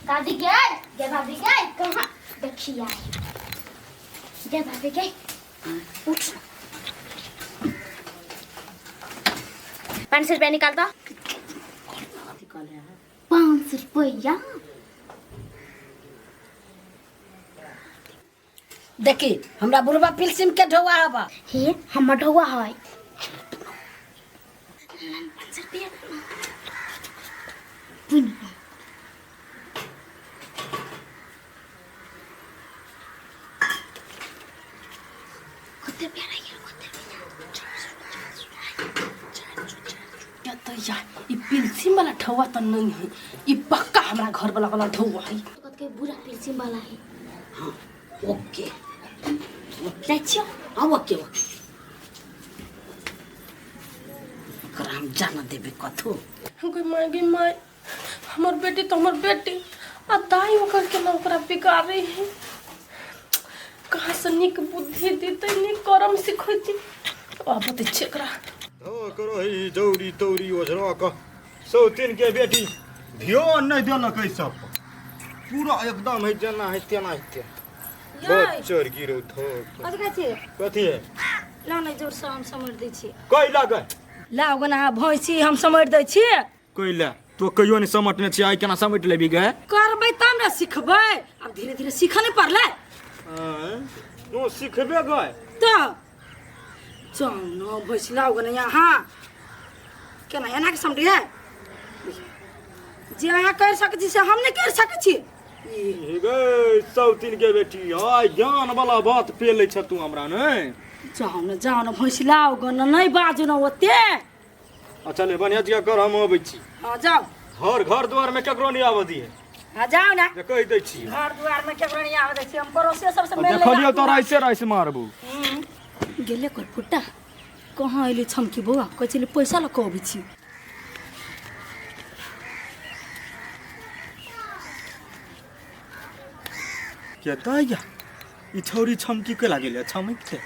दादी गए गे भाभी गए कहाँ देखिए आए गे भाभी गए उठ 500 रुपया निकाल दो। 500 रुपया। देखी हमरा बुढ़वा पिलसिम के ढौआ हबा। हे हमर ढौआ है। 500 रुपया पुन। कते रुपया रहि गेल? कते रुपया? तो यार ई पिलसिम वाला ढौआ तो नहीं है, ई पक्का हमरा घर वाला वाला ढौआ है। कते बुरा पिलसिम वाला है। हाँ ओके। जाइ छियो। हाँ ओके ओके। ओकरा हम जान देबे कथू। गई माय गई माय, हमर बेटी तो हमर बेटी आ दाई ओकर के ना ओकरा बिगाड़े है। कहाँ से नीक बुद्धि देते, नीक कर्म सिखैती। अब बतै छियै एकरा। धो करो ही जौरी तौरी ओझरा क सौतीन के बेटी ध्यान नहीं देलक एहि सब पर। पूरा एकदम है जेना है तेना है। बच्चर गिरो धो। कथी कहै छी? कथी है? लाउ ने जोर से हम समरि दै छी। कैला गए? लाउ गना अहाँ भैंसी हम समरि दै छी। कैला तो कहियो नहीं समटने छी, आइ केना समटि लेबी गए? करबै तब ने सिखबै, आब धीरे धीरे सीखऽ नहि पड़लै। आँय, तू सिखबे गए? तऽ जाउ ने भैंसी लाउ गना अहाँ केना एना के समटियै? जे अहाँ करि सकै छी से हम नहि करि सकै छी। हे गै सौतीन के बेटी, आइ ज्ञान वाला बात पेलै छ तू हमरा नै। जाउ ने जाउ ने भैंसी लाउ गना, नहि बाजू ने ओते। अच्छा ले बढ़िया जगह कर, हम अबै छी। हाँ जाउ। घर घर द्वार में केकरो नहीं आबऽ दिहे। हाँ जाउ ने। जे कहि दै छी। घर द्वार में केकरो नहीं आबऽ दै छी, हम पड़ोसियो सबसे मेल देखलियौ तोरा ऐसे ऐसे मारबू। गेले कर फुट्टा कहाँ अयली छमकी बौआ? कहै छली पैसा लऽ कऽ अबै छी। के दैया ई छौरी छमकी के लागेले छमक के।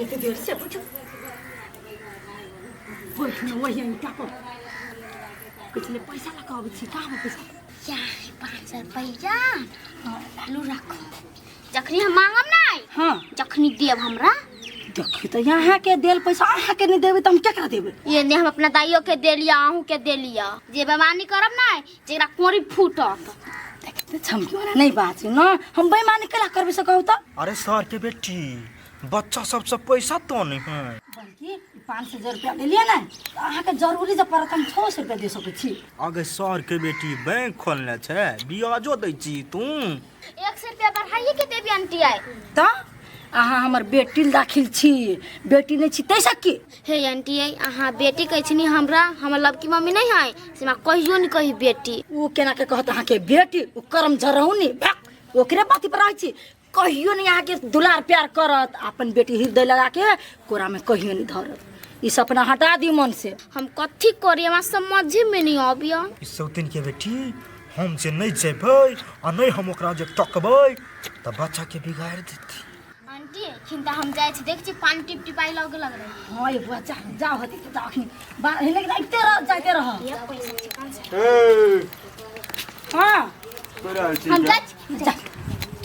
एते देर से पूछू बैठू ने वही ईटा पर। कहै छलै पैसा लऽ कऽ अबै छी। कहाँ पैसा? या 500 रुपया लालू राखो, जखनी हम मांगब नहीं हाँ जखनी देब हमरा। देखी तऽ यहाँ के देल पैसा अहाँ के नहीं देबै तऽ हम केकरा देबै? ये ने हम अपना दाइयो के दे लिया, अहूँ के दे लिया। जे बेमानी करब नहीं जेकरा कोरी फूटत। देखी तऽ छमकी वाला नहीं बात छै न, हम बेईमानी केला करबै से कहू तऽ? अरे सर के बेटी, बच्चा सबसे पैसा तो नहीं है। बल्कि 500 रुपया ले लिअ ने, तऽ अहाँके जरूरी जे पड़त हम 600 रुपया दे सकै छी। अगे सर के बेटी बैंक खोलने छै, ब्याजो दै छी तू। 100 रुपया बढ़ाइए के देबी आंटी आइ। तऽ अहाँ हमर बेटी दाखिल छी, बेटी नहि छी ताहिसँ की? हे आंटी आई, अहाँ बेटी कहै छनी हमरा, हमर लवकी मम्मी नहीं है से हमरा कहियो नहीं कही बेटी। ओ केना के कहत अहाँके बेटी? ओ कर्म जरौनी भक ओकरे बाती पर रहै छी, कहियो नहीं अहाँके दुलार प्यार करत, अपन बेटी हृदय लगा के कोरा में कहियो नहीं धरत। ई सपना हटा दी मन से। हम कथी करी हमरा समझे में नहीं आबिया। ई सौतीन के बेटी, हम जे नहीं जेबै आ नहीं हम ओकरा जे टकबै तऽ बच्चा के बिगाड़ देती। आंटी खिन तऽ हम जाइ छी, देख छी पानी टिप टिपाई लग लग रहे। हाँ ये बुआ जा जाओ हती तऽ जाओ अखनी बा हेले के जाइते रह जाइते रह। ये पैसा छै 500। ए हाँ कोइ आयल छी? हम जाइ छी। जा।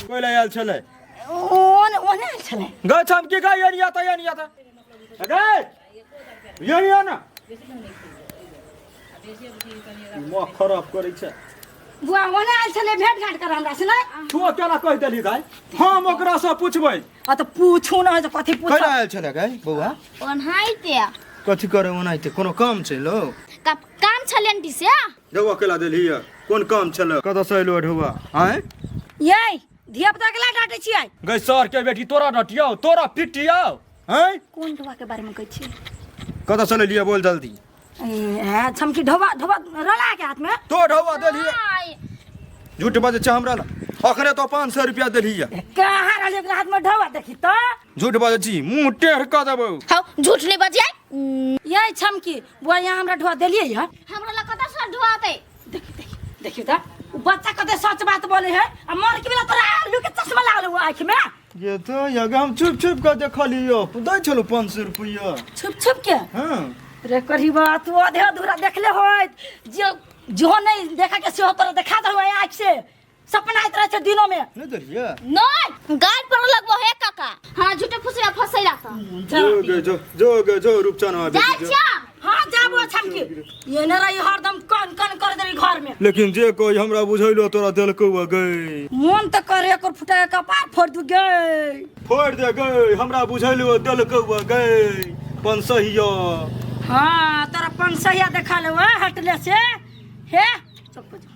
कोइ लए आयल छलै? ओने ओने आयल छलै। गै छम की गै एनी आता एनी आता गै यही आ ना दिमाग खराब करै छै। बुआ ओने आयल छलै भेंट घाट कर हमरा से नहि। तू केना कहि देलही दाइ? हम ओकरा से पुछबै। आ तऽ पूछू न जे कथी पूछ। कैला आयल छलै गै बौआ? ओनाहिते। कथी करे ओनाहिते? कोनो काम छै लो? काम छलै आंटी से। ढौआ केला देलही ये? कोन काम छलै? कतऽ से एलो ढौआ? आँय यै धिया पुता के ला डांटै छियै? गै सर के बेटी, तोरा डटियौ तोरा पिटियौ। आँय कोन ढौआ के बारे में कहै छियै? कतऽ से लेलियै बोल जल्दी। ए छमकी ढौआ ढौआ रला के हाथ में तो ढौआ देलियै? झूठ बजै छै हमरा लग। अखने तो 500 रुपया देलियै। कहाँ रहलै ओकरा हाथ में ढौआ? देखी तऽ। झूठ बजै छी मुँह टेढ़ कऽ देबौ। हौ झूठ नहीं बजियै। यै छमकी बुआ यहाँ हमरा ढौआ देलियै है? हमरा लग कतऽ से ढौआ अतै? देखी देखी देखियो तऽ उ बच्चा कते सच बात बोले है आ मर के बेला तोरा आलू के चश्मा लागल हो आँखि में। ये तो यगा हम छुप छुप के देखलियो दै छलो 500 रुपया। छुप छुप के? हाँ। रे करीबा तू आधे अधूरा देखले होइत जे जो नहीं देखा के सेहो तोरा देखा दहो आँख से सपना आइत रहे छै दिनों में। नहीं देलिए। नहीं गाल पर लगबो हे काका। हां झूठे फुसरा फसैला त जो गे जो जो गे जो रूपचनवा जाय बेटी जो। छिया। हाँ जाबो छमकी ये न रही हरदम कन कन कर देबी घर में। लेकिन जे कोई हमरा बुझैलो तोरा देलकौ गई। मन त करे एकर फुटा के कपार फोड़ दू गे। फोड़ दे गई हमरा बुझैलो देलकौ गई पंसहिया। हाँ तोरा पंसहिया देखा ले हटले से हे चौक पर जो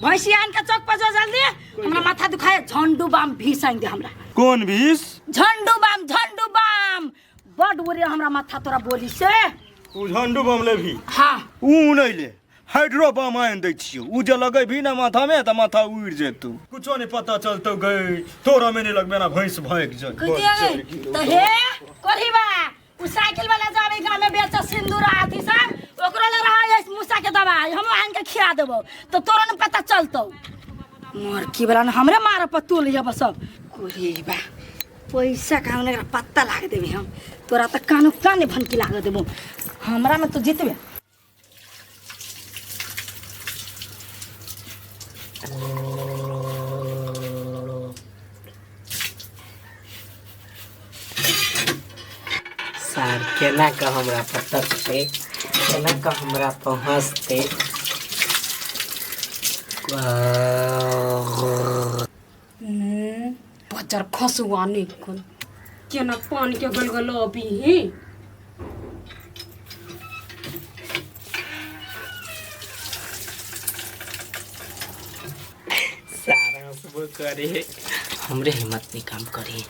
भैंसी आन के चौक पर जो जल्दी हमरा माथा दुखाए झंडू बाम भीस आन दे हमरा। कौन भीस? झंडू बाम झंडू बाम बड उरे हमरा माथा तोरा बोली से। उ झंडू बम लेबही? हाँ। उ नहीं ले हाइड्रो बम आन दै छियौ उ जे लगेबही ना माथा में त माथा उड़ जेतौ कुछो नहीं पता चलतौ गई तोरा में नहीं लगबे ना भैंस भागि जाय। त हे कोरीबा उ साइकिल वाला जाबे गांव में बेच सिंदूर आथी सब ओकरो ले रहा है मूसा के दवाई हम आन के खिया देबो तो तोरा न पता चलतौ। मोर की वाला न हमरे मार पर तोल जब सब। कोरीबा पैसा काम ने पत्ता लाग देबे हम तोरा त कानो काने भनकी लाग देबो हमरा में तो जीतबे। सार केना के हमरा पटकते केना के हमरा पहुँचते। बजर खसुआ नहीं कोन केना पानी के गलगलो अभी ही। सारा हंसबो करे हमरे हिम्मत नहीं काम करे।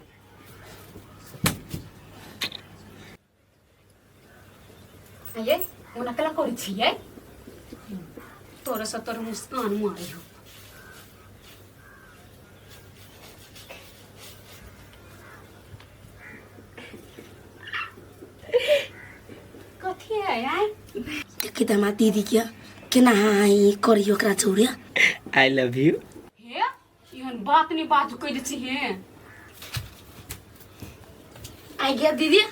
ये ओना कला करै छियै तोरा से तोर मुस्कान मारी हो। कथी है यार? देखी त हमार दीदी के केना हाई करी ओकरा छोड़िया। I love you. हे इहन बात नहीं बाजू कह छी हे। आई गया दीदी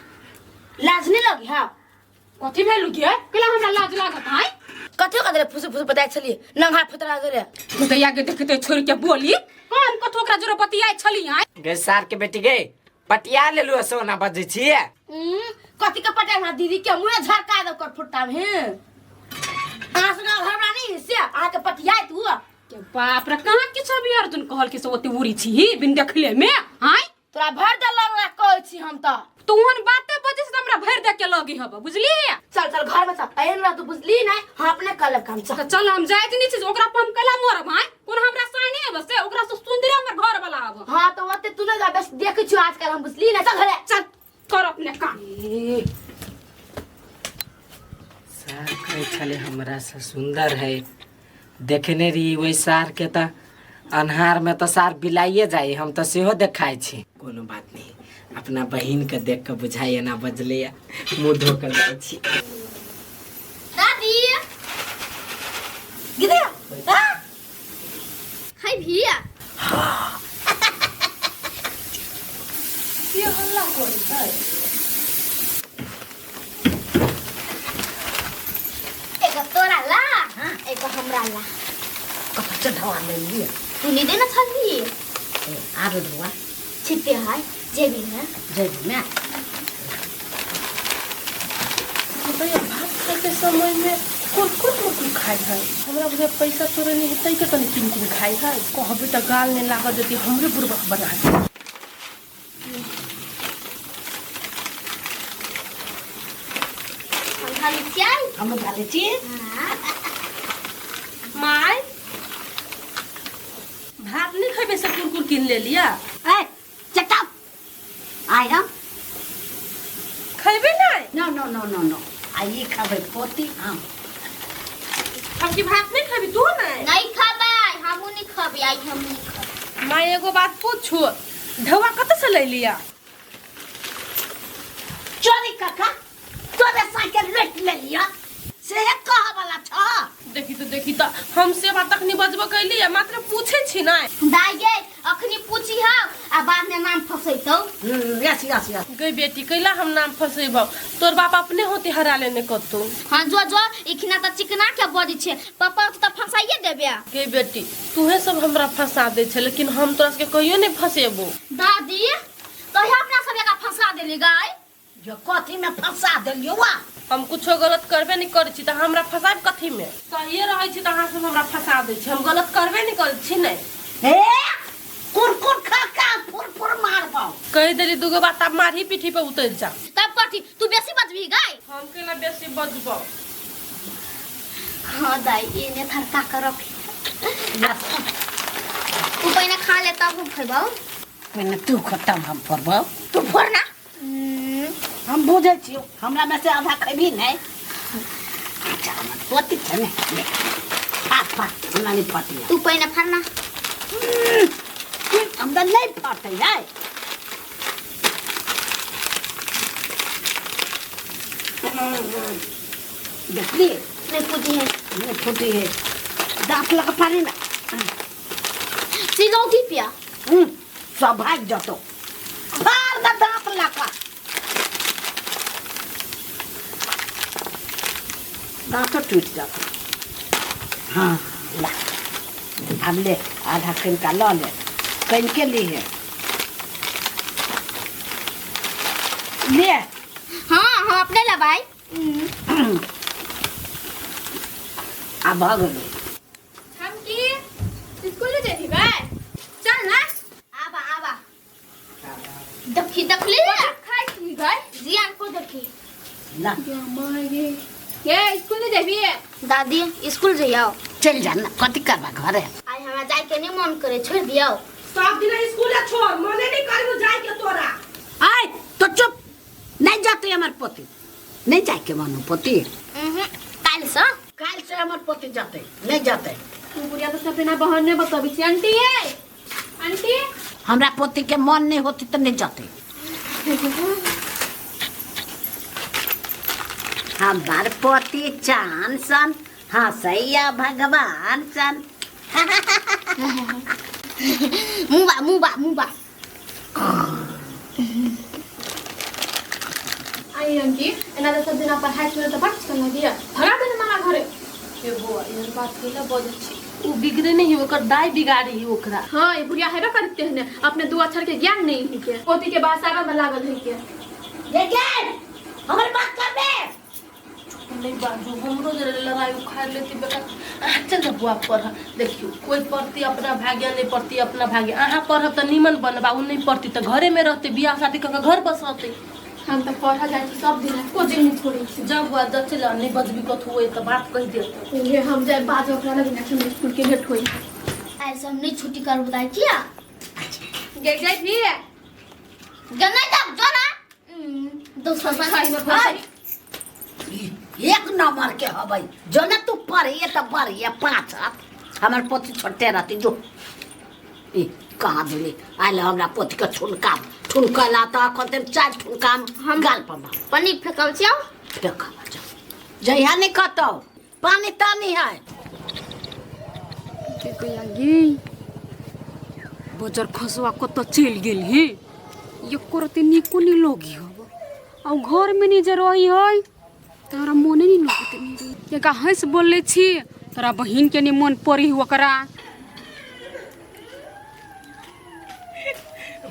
लाज नहीं लगी? हां कथी भेलु गे केला हमरा लाज लागत है? कथी कदरे फुसु फुसु बताय छली नंगा फुतरा दरे दैया के देखते छोड़ के बोली हम कथो ओकरा जोरे बतियाय छली है। गे सार के बेटी गे पटिया लेलु सोना बजै छियै। कथी के पटिया हमरा दीदी के मुंह झरका दे कर फुट्टा में अहाँ से घर वाला से अहाँ के पटियाय तू के बाप रे कहां किछो भी अर्जुन कहल कि से ओते उड़ी छी बिन देखले में हाय तोरा भर दे लगा कहै छी हम त तू ओहन बाते बजै से हमरा भर दे के लगी हब बुझली। चल चल घर में चल एहन ना तू बुझली नहीं हम अपने कल काम चल। चल हम जाइत नहीं छी ओकरा पर हम कला मरब हाय कोन हमरा साने हब से ओकरा से सुंदर हमर घर वाला हब। हां तो ओते तू ना जा बस देखै छी आजकल हम बुझली ना चल घरे चल कर अपने काम। सार कहै छले हमरा से सुंदर है देखने रही वही सार के त अन्हार में तो सार बिलाइए जाए हम तो सेहो देखाय छी। कोनो बात नहीं अपना बहिन के देख के बुझाई एना बजले मुँह धो के जाइ छी। दादी गिदिया हां हाय भैया के हल्ला करै है? एक तोरा ला एक हमरा ला। कत चढ़ावा ले लिया तू नहीं देना छली ए आरो धोआ छिपे है जेबी में जेबी में। भैया भात खाए के समय में कोन कोन कुरकुर खाइ है? हमरा बुझे पैसा तोरे नहीं हेतै के तनी किन किन खाइ है कहबे त गाल ने लागत जति हमरे बुरबक बना दे। हम खाली छियै हम खाली छी। My भात नहीं खेबे से कुरकुर किन ले लिया? ए चटाप आय हम खेबे नहीं? नो नो नो नो नो आई खाबे पोती आम। हम की भात नहीं खेबी तू नहीं? नहीं खाबै हमहु नहीं खाबै आई हम नहीं खाबै। My एगो बात पूछू ढवा कत से ले लिया? चोरी काका तोरे साइकिल लूट ले लिया से कह वाला छ। देखी तो देखी त हम से बात तखनी बजबो कैली मात्र पूछे छी ना। दाई गे अखनी पूछी हम आ बाद में नाम फसैतौ। Yes yes yes. गई बेटी कैला हम नाम फसेबौ, तोर बाप अपने होती हरा लेने कतौ। हाँ जो जो इखना त चिकना के बजै छै, पापा त फंसाइए देबे। गई बेटी तूहे सब हमरा फंसा दे छै, लेकिन हम तोरा सबके कहियो नहीं फसेबो। दादी कहिया अपना सब एकरा फंसा देली गाय? जो कथी में फंसा देलियो वा? हम कुछो गलत करबे नहीं करै छी त हमरा फसाब कथी में? सहिए रहै छी त अहाँ सब हमरा फंसा दै छी, हम गलत करबे नहीं करै छी। नहीं हे कुरकुर खा का फुर फुर मारबौ। कहि देली दूगो बात आब मारही पीठी पे उतर जा। तब कथी तू बेसी बजबी गाय? हम केना बेसी बजबौ? हाँ दाई एने थरका कर रख, तू पहिने खा ले तब हम खैबौ। पहिने तू खतम हम फोड़बौ। तू फोड़ ना। हम बुझै छियौ, हमरा में से आधा खैबी नहीं। अच्छा हमर पोती छै ने, ले फाट फाट, हमरा नहीं फटैया। तू पहिने फाड़ ना। हमरा नहीं फटै है। देखली नहीं फूटी है। नहीं फूटी है, दांत लगा पानी ना सिलौटी पिया। सब भाग जतो, फाड़ दे दांत लगा, दांत तो टूट जाता। हाँ ला अब ले आधा कनका ल ले, कनके लिए ले। हाँ हम अपने लबाई। अब भग गेलै। हम की स्कूल में जेबी भाई? चल ना। आबा आबा देखी देखली खाइ छी गाय? जियान को देखी ना। ये स्कूल में जेबी? दादी स्कूल जइयो। चल जा ना, कथी करबा घरे? आज हमरा जाय के नहीं मन करे, छोड़ दियो। सब दिन स्कूल छोड़, मने नहीं करबो जाय के तोरा। आय तो चुप, नहीं जाते हमर पोती, नहीं जाय के मन पोती। काल से, काल से हमर पोती जाते नहीं जाते। तू बुढ़िया तो सब बिना बहाने बताबी छी। आंटी ये आंटी हमरा पोती के मन नहीं होती तो नहीं जाते। हमार पोती चांद सन हसैया भगवान सन। मुबा मुबा मुबा। आई आंटी एना तो सब दिन पढ़ाई छोड़ तो बट चल दिया भगा देने मारा घरे। ए बौआ एहन बात कैला बजै छी? उ बिगड़े नहीं है, ओकर दाई बिगाड़ी है ओकरा। हाँ ये बुढ़िया हेबे करते हैं ने, अपने दो अक्षर के ज्ञान नहीं है के, पोती के बासावा में लागल है के। ये के हमर बात करबे नहीं बाजू, हमरो जरे लड़ाई उखाड़ लेती बेटा। चल जा बुआ पढ़, देखियो कोई पढ़ती अपना भाग्य, नहीं पढ़ती अपना भाग्य। अहाँ पढ़ब त नीमन बनबा, उ नहीं पढ़ती त घरे में रहते, बियाह शादी क के घर बसते। हम तो पढ़ा जाए छी सब दिन, को दिन नहीं छोड़े छी। जब बुआ जब चल नहीं बजबी कथु होई त बात कहि देत। ये हम जाए बाजो ओकरा लग ना हम स्कूल के लेट होई। आज हम नहीं छुट्टी कर बताई किया गे जाय भी गंगा तक जो ना दोसर भाई एक नंबर के हबै जो ना तू पढ़िए त पढ़िए पाँच हाथ। हमर पोती छोटे रहती जो ई कहाँ दिली आयल हमरा पोती के ठुनका ठुनकला त अखन ते चार ठुनका हम गाल पर मार पानी फेकल छियौ। फेकल जाओ जहिया नहीं कतौ पानी तानी है। के कहिया गे बजर खसुआ कतऽ चलि गेल हे? एको रत्ती नीको नहीं लगी हब, आ घर में नहीं जे रही है तोरा मोने नहीं लगत नहीं। के हंस बोलले छी तोरा बहिन के नहीं मन पड़ी ओकरा।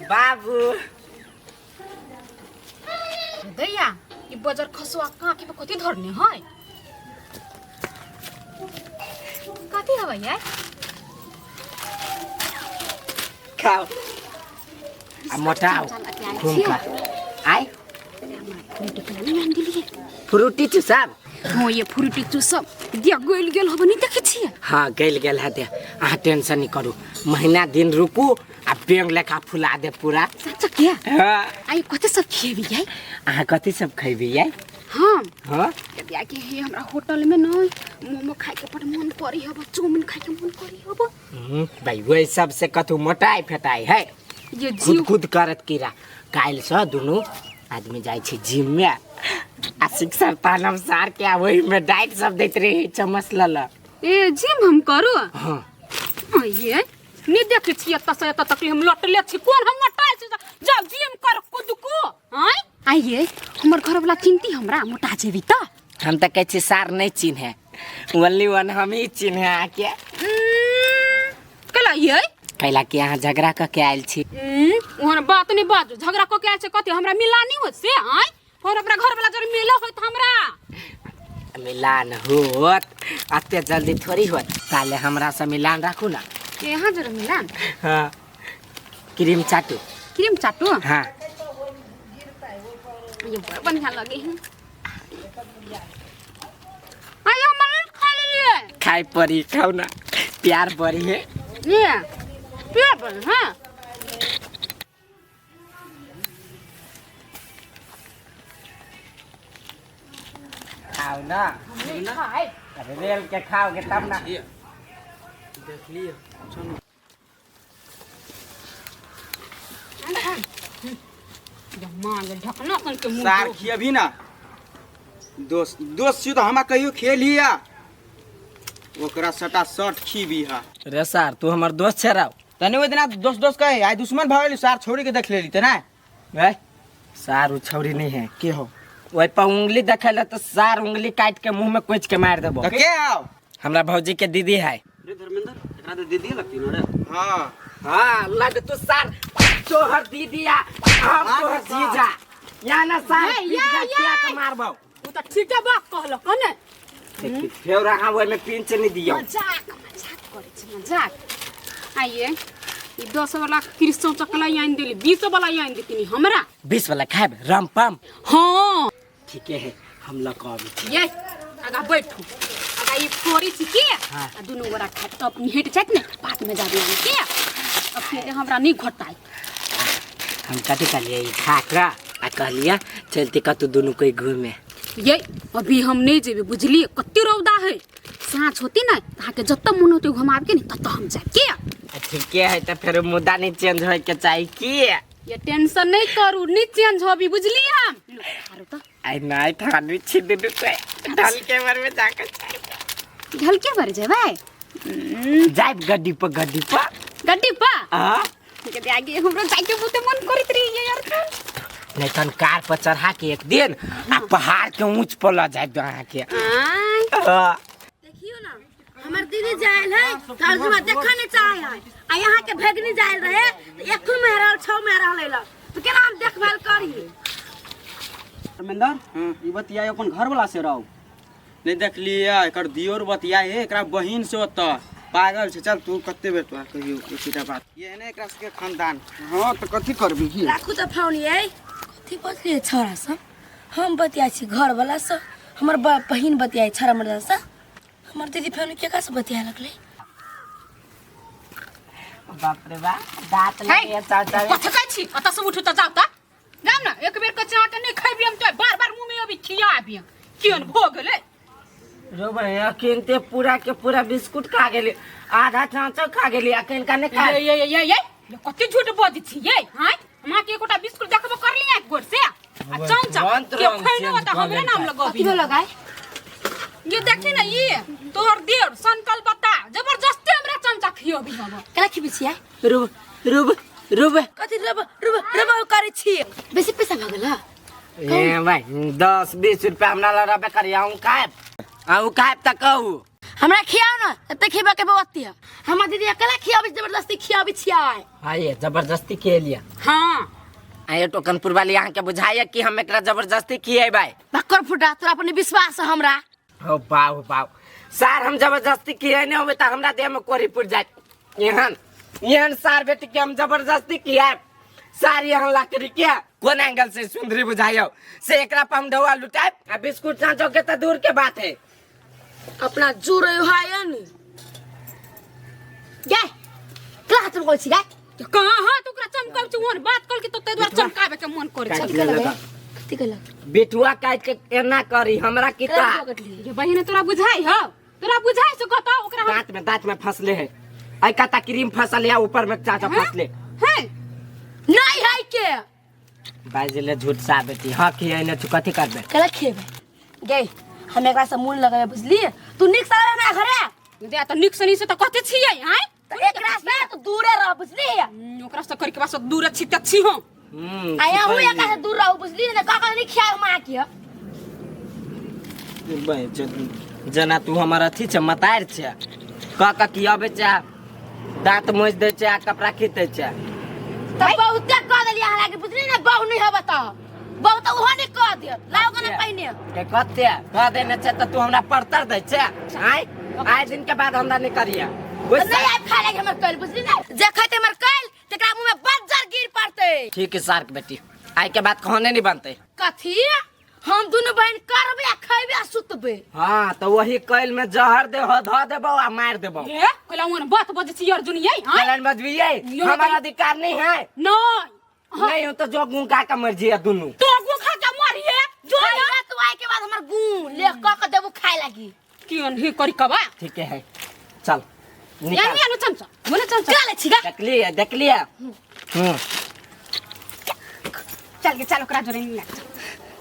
बाबू दैया ई बजर खसुआ काकी में कथी धरने है? कथी हबै यार? खाओ आ मोटाओ खून खा आय फ्रूटी चूसब। हाँ ये फ्रूटी चूसब दिया गइल गेल हब नहीं देखै छियै? हाँ गइल गेल है दे, अहाँ टेंशन नहीं करू, महीना दिन रुकू आ बेंग लेखा फुला दे पूरा। सच्चा क्या? हाँ। आई कथी सब खेबी यार? अहाँ कथी सब खेबी यार? हम हाँ दिया के हे हमरा होटल में न मोमो खाए के बड़ मन परी हब, चाउमीन खाए के मन करी हब। भाई वही सब से कथू मोटाई फेटाई है ये खुद खुद करत कीड़ा। काल्हि से दुनू आदमी जाइ छै जिम में आ शिक्षक तानम सार के वही में डाइट सब दैत रहे चम्मच लल। ए जिम हम करू? हाँ ये नहीं देखे छी एतऽ से एतऽ तक हम लटले छी, कोन हम मोटाइ छी? जाओ जिम कर कुदकू आय आइए हमर घर वाला चिंती हमरा मोटा जेबी त हम तऽ कहै छी सार नहीं चिन्हे, ओनली वन हम ही चिन्हे अहाँके। कला ये कैला कि अहाँ झगड़ा कऽ के आयल छी। ओहन बात नहीं बाजू, झगड़ा कऽ के आयल छै कथी हमरा मिला नहीं होत से आय, और अपना घर वाला जर मिला होत हमरा। मिलान होत अते जल्दी थोड़ी होत, ताले हमरा से मिलान राखू ना। यहाँ जर मिलान? हाँ, क्रीम चाटू। क्रीम चाटू? हाँ। ये बड़ बढ़िया लगे है। आयो मन खा लेलिए। खाई पड़ी, खाओ ना, प्यार पड़ी है। ये प्यार पड़ी हाँ। खाओ ना। खाए। अरे रेल के खाओगे तब ना। देख लियो चलो। ढकना के मुंह सार खियबी ना। दोस्त दोस्त छी तो हमरा कहियो खेलिया ओकरा सटा सट खीबी हा। रे सार तू हमर दोस्त छे राव। तने ओइ दिना दोस्त दोस्त कहे आइ दुश्मन भऽ गेली सार छोड़ी के देख लेली त ना। ए सार उ छौरी नहीं है। के हो? ओइ पर उंगली देखैला तो सार उंगली काट के मुंह में कोच के मार देबो। त के आओ? हमरा भौजी के दीदी है। रे धर्मेंद्र एकरा त दीदी लगती न रे। हां हां लग तू सार तोहर दीदी आ हम तोहर जीजा या ना सार पिज्जा खिया के मारबो। उ त ठीके बात कहलक ने। देखी फेर अहाँ ओइ में पिंच नहीं दियो। मजाक मजाक करै छी मजाक। आइए ई 10 वाला क्रिश्चन चकला आनि देली, 20 वाला आनि देतिनी हमरा। 20 वाला खाएब रम पम। हां ठीके है हम ल के आबै छी। ये आगा बैठू आगा ई फोड़ी छी के आ दुनू गोरा खाए तब निहट जात ने बात में जाबे हम के। अब फिर हमरा नहीं घोटाई। हम कथी कहलिए ई खा के आ कहलिए चलती कतौ दुनू कोई घूमे। ये अभी हम नहीं जेबे बुझलिए, कते रौदा है, साँझ होती ना अहाँके जतऽ मन होते घुमाबे के नहीं ततऽ हम जाब के। ठीके है त फेर मुद्दा नहीं चेंज होय के चाही की। ये टेंशन नहीं करू नहीं चेंज होबी बुझलिए हम। आरो त आई नहीं थानी छी दुनू कोई ढल के बार में जाके चाही। ढल के बार जेबै? जाब गड्डी पर गड्डी पर गड्डी पर। हां के आगे हमरो जाके बहुत मन करत रही यार। नहीं तन कार पर चढ़ा के एक दिन आ पहाड़ के ऊंच पर ल जाए अहाँ के। देखियो ना हमर दीदी जायल है तर्जुमा देखा नहीं चाहे है आ यहाँ के भेगनी जायल रहे तो एक में रहल 6 में रहल ल तो केना हम देखभाल करी। धर्मेंद्र ई बतिया अपन घर वाला से रहो नहीं देखलिए एकर दियोर बतिया है एकरा बहिन से ओत पागल छै। चल तू कते बेर तोरा कहियो एकेटा बात ये ने एकरा सबके खानदान। हां त कथि करबी की राखू त फोन ये कथि बजलिए छोरा सब। हम बतिया छी घर वाला से, हमर बहिन बतिया छोरा मर्दा से, हमर दीदी फोन के का से बतिया लगले। बाप रे बाप दांत लगे चाचा। कथि कहै छी ओत से उठू त जाउ त जाउ ना एक बेर के चाट नहीं खैबी हम त बार बार मुंह में अभी खियाबी केन भ गेलै। रो भैया किनते पूरा के पूरा बिस्कुट खा गेली, आधा चाँचो खा गेली, अखन का नहीं खा। ये ये ये ये कते झूठ बजै छी ये। हां हमरा के एकोटा बिस्कुट देखबो करली एक गोर से आ चाँचा के खैनो त हमरे नाम लगबी। कथि लगाय ये देखी ना ये तोहर देर संकल्प बता जबरदस्ती हमरा चमचा खियोबी हम। केना खिबै छियै? रुब रुब रुब कथि रुब रुब रुब करै छी? बेसी पैसा भऽ गेल। ए भाई 10-20 रुपया हमरा ल रहबे करी। आऊं खाएब आऊं खाएब त कहू हमरा खियाओ ना एते खेबा के बवती है। हमर दीदी अकेला खियाबै जबरदस्ती खियाबै छियै। हां ये जबरदस्ती खेलिया। हां आये टोकनपुर वाली अहाँ के बुझाइए कि हम एकरा जबरदस्ती खिएबै। बक्कर फुटा तोरा पर विश्वास है हमरा। हो बाव बाव सार हम जबरदस्ती किए नहीं होबे त हमरा देह में कोरी पुर जाए। एहन एहन सार बेटी के हम जबरदस्ती किए सार यहाँ लकड़ी के कोन एंगल से सुंदरी बुझाइयो से एकरा पर हम ढौआ लुटाएब आ बिस्कुट चाँचो के त दूर के बात है। अपना जुर है नी गे कहाँ चमकल छी गे? कहाँ हां तो ओकरा चमकल छी ओहन बात कल के तो ते द्वार चमकाबे के मन करे छै। कथि कहलक? बेटुआ काट के एना करी हमरा किता ये बहिन तोरा बुझाई हो तोरा बुझाई से कत ओकरा दांत में फसले है। आई कता क्रीम फसल या ऊपर में चाचा फसले है नहीं है के बाजले झूठ सा बेटी। हां की एने तू कथि करबे? कला खेबे गे हम एकरा से मूल लगाबे बुझलिए। तू निक से हमरा घरे दे त निक से से त कथि छियै। हां त एकरा से तो दूरे रह बुझलिए। ओकरा से करके बस दूर छी त छी हम। हम्म। आ अहूँ एकरा से दूर रहू, बुझली ने? का का नहीं खियाओ माँ के। जना तू हमर अथी छै, मतार छै, कह कह की अबै छै, दांत मोच दै छै आ कपड़ा खींच दै छै। तऽ बहुते कह देलियै अहाँ के, बुझली ने? बहु नहीं हब तऽ बहु तऽ ओहो नहीं कह देत। लाओ के ना पहिने के कते कह देने छै तऽ तू हमरा परतर दै छै? आय आय दिन के बाद हमरा नहीं करिया। तऽ नहीं आबि खाय लागी हमर कैल, बुझली ने? जे खैते हमर कैल तकरा मुँह में बज्जर गिर पड़तै। ठीक है सार के बेटी, आय के बाद कहने नहीं बनते। कथी? हम दुनू बहन करबे आ खैबे आ सुतबे। हाँ तो वही कैल में जहर दे हो, धो देबो आ मार देबो। ए कोला ओन बात बजै छी अर्जुन यै? हाँ कैलन बजबियै? यो हमारा अधिकार नहीं है। नहीं। नहीं हो तो जो गुं का के मर्जी है दुनू। तो गु खा के मरिए जो ना तू आए के बाद हमर गु ले क के देबो खाए लागी। की अनही करी कबा? ठीक है चल यानी निकाल। आनु चमचा बोले चमचा चल छिगा। देख लिया, देख लिया। हम्म। चल के चल ओकरा जोरे नहीं लग।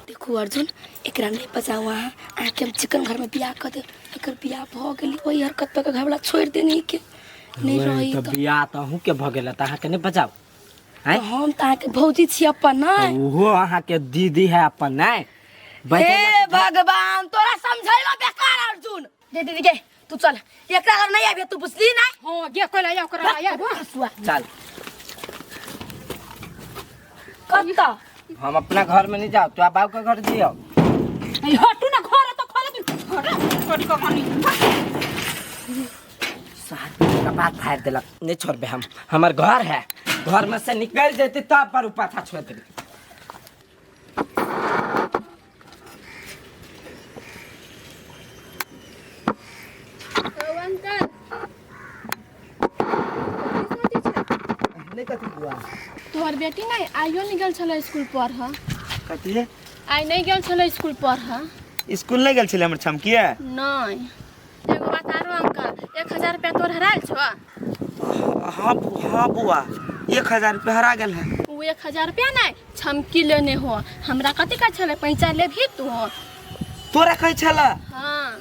देखू अर्जुन, एकरा नहीं बचाओ अहाँ, अहाँके हम चिकन घर में बियाह कऽ देब। एकर बियाह भऽ गेली ओहि हरकत पर घरवाला छोड़ि देनी के नहीं रही। तो बियाह तऽ अहूँ के भऽ गेल तऽ अहाँके नहीं बचाओ? तऽ हम तऽ अहाँके भौजी छी अपन। नहि ओहो अहाँके दीदी है अपन। नहीं हे भगवान, तोरा समझैलो बेकार अर्जुन। दे दीदी के तू चल, एकरा लग नहीं आबे तू, बुझली ना? हां गे कोला या ओकरा या हसुआ। चल। कत्ता? हम अपना घर में नहीं जाओ, तू बाबू के घर जियो। ए हटू ना घर तो खोले तू घर करी कहानी। सात का बात फाड़ देलक। नहीं छोड़बे हम, हमर घर है, घर में से निकल जैते तब पर पाछा छोड़ देबे। नहीं कथी बुआ? तोहर बेटी नहीं आइयो नहीं गेल छलै स्कूल पढ़। कथी है? आइ नहीं गेल छलै स्कूल पढ़। स्कूल नहीं गेल छलै हमर छमकिया? नहीं। एगो बात आरो अंकल, 1000 रुपया तोर हरायल छौ? हाँ हाँ बुआ, 1000 रुपया हरा गेल है। ओ 1000 रुपया नहीं छमकी लेने हो, हमरा कथी का छलै पैसा लेबही तू? तोरा कहै छला? हाँ।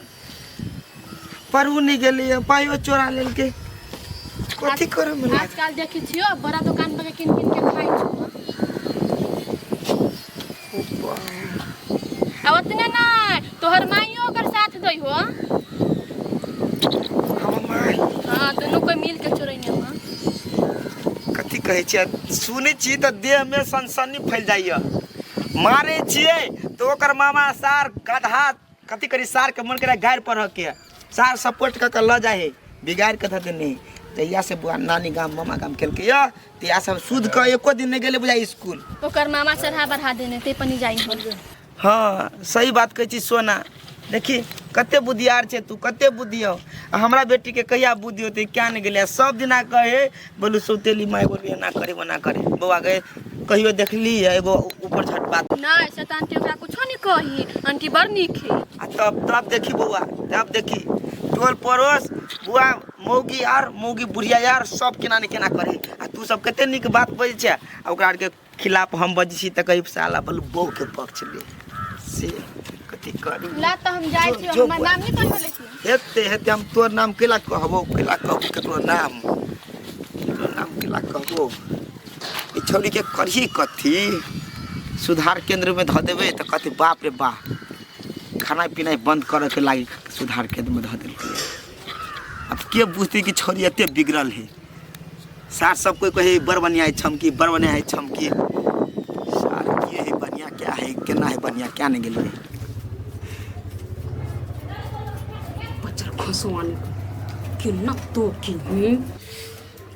पर उ नहीं गेली, पाइयो चोरा लेलके। कथी करम? आजकल देखै छियो बड़ा दुकान पर किन किन के खाइ छौ। आ ओतने नहीं तोहर माइयो ओकर साथ दै हो। हमर माई? हाँ दुनू कोई मिल के चोरैने हो। कथी कहै छियै? सुनै छी तऽ देह में सनसनी फैल जाइए। मारे छियै तऽ ओकर मामा सार गधा कथी करी, सार के मन करे गारि पढ़ के, सार सपोर्ट कऽ के लऽ जाइ है, बिगाड़ि के धऽ देने। तहिया से बुआ नानी गाम मामा गाम केलकै यऽ, तहिया से शुद्ध कऽ एको दिन नहि गेलै बुझाइ स्कूल। ओकर मामा चढ़ा बढ़ा देने ते पनी जाइ हो। हाँ सही बात कहै छी सोना। देखी कते बुद्धियार छै तू, कते बुद्धि हो। आ हमरा बेटी के कहिया बुद्धि होतै क्या नहि गेलै। सब दिना कहे बोलू सौतेली माय, बोलू एना करे ओना करे। बौआ गे कहियो देखली है एगो ऊपर झटपात? नहीं शैतान के ओकरा कुछो नहीं कही, आंटी बड़ नीक है। आ तब तब देखी बौआ, तब देखी टोल पड़ोस बुआ मौगी यार मौगी बुढ़िया यार सब केना ने केना करे। आ तू सब कते नीक बात बजै छै आ ओकरा आरके खिलाफ हम बजै छी तऽ कही साला बोलू बहू के पक्ष ले। से कथी करू? ला तऽ हम जाइ छी, जो हमर नाम नहीं कहियो लेकिन। हेते हेते हम तोर नाम केला कहबो, केला कहबो केकरो नाम, केकरो नाम केला कहबो? ई छौड़ी के करही कथी? सुधार केंद्र में धऽ देबै तऽ कहतै बाप रे बा, खाना पीना बंद करऽ के लागी सुधार केंद्र में धऽ देलकै। अब के बुझतै कि छौड़ी एते बिगड़ल है? सार सब कोई कहे बड़ बढ़िया है छमकी, बड़ बढ़िया है छमकी। सार के है बढ़िया, क्या है केना है बढ़िया, क्या नहीं गेलै। बच्चा खसवान के न तो की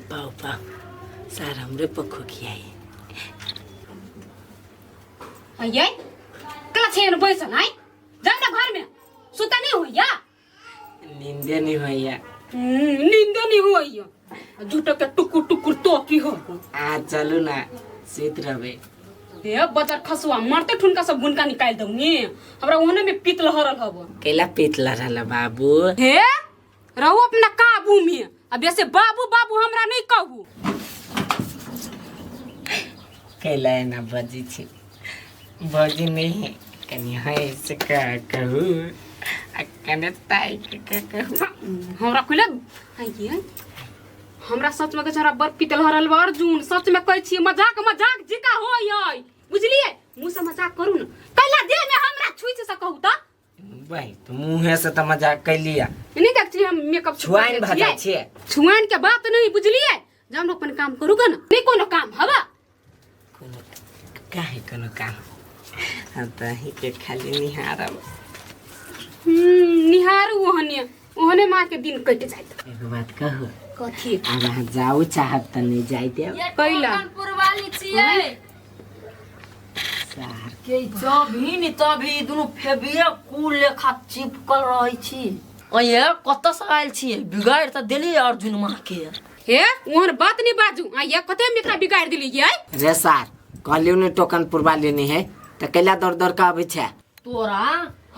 पाओ पाओ सार हमरे पखो खियाई। अये कला छेन बैसन आइ जा ना घर में सुता नहीं होइया? नींदे नहीं होइया। नींदे नहीं होइया, झूठो के टुकुर टुकुर तो की हो। आ चलू ना सुत रहबे। ए बजार खसुआ मरते ठुनका सब गुनका निकाल दऊनी, हमरा ओहने में पीत लहरल हब। कैला पीत लहरल बाबू? हे रहू अपना काबू में, अब ऐसे बाबू बाबू हमरा नहीं कहू। कैला एना बजी छी? बजी नहीं है कनी हंस के कहू आ कने ताकि के कहू। हमरा कहले आइए हमरा सच में कहै हमरा बड़ पीतल हरल बा अर्जुन सच में कहै छी मजाक मजाक जिका होय है बुझलिए मुंह से मजाक करू न कैला देह में हमरा छुई छै से कहू त वही तो मुँहे से तऽ मजाक कैलिया नहीं देख छी हम मेकअप छुआइन भऽ जाइ छियै छुआइन के बात नहीं बुझलिए जब हम अपन काम करू ग न नहीं कोनो काम हवा कोनो काहे कोनो काम हम तऽ अहीँके खाली निहारब निहारू ओहने ओहने माँ के दिन कटि जाइत एगो बात कहू कथी आब अहाँ जाउ चाहब तऽ नहि जाय देब कैला पुरवाली छियै सार के जभी नि तभी दुनू फेबिए कुल लेखा चिपकल रहै छी अये कतऽ से आयल छियै बिगाड़ि तऽ देली अर्जुन माँ के हे ओहन बात नहीं बाजू आ ये कते हम एकरा बिगाड़ देली ये रे सार कहलियौ ने टोकन पुरवा लेने है तऽ कैला दौड़ दौड़ के अबै छै तोरा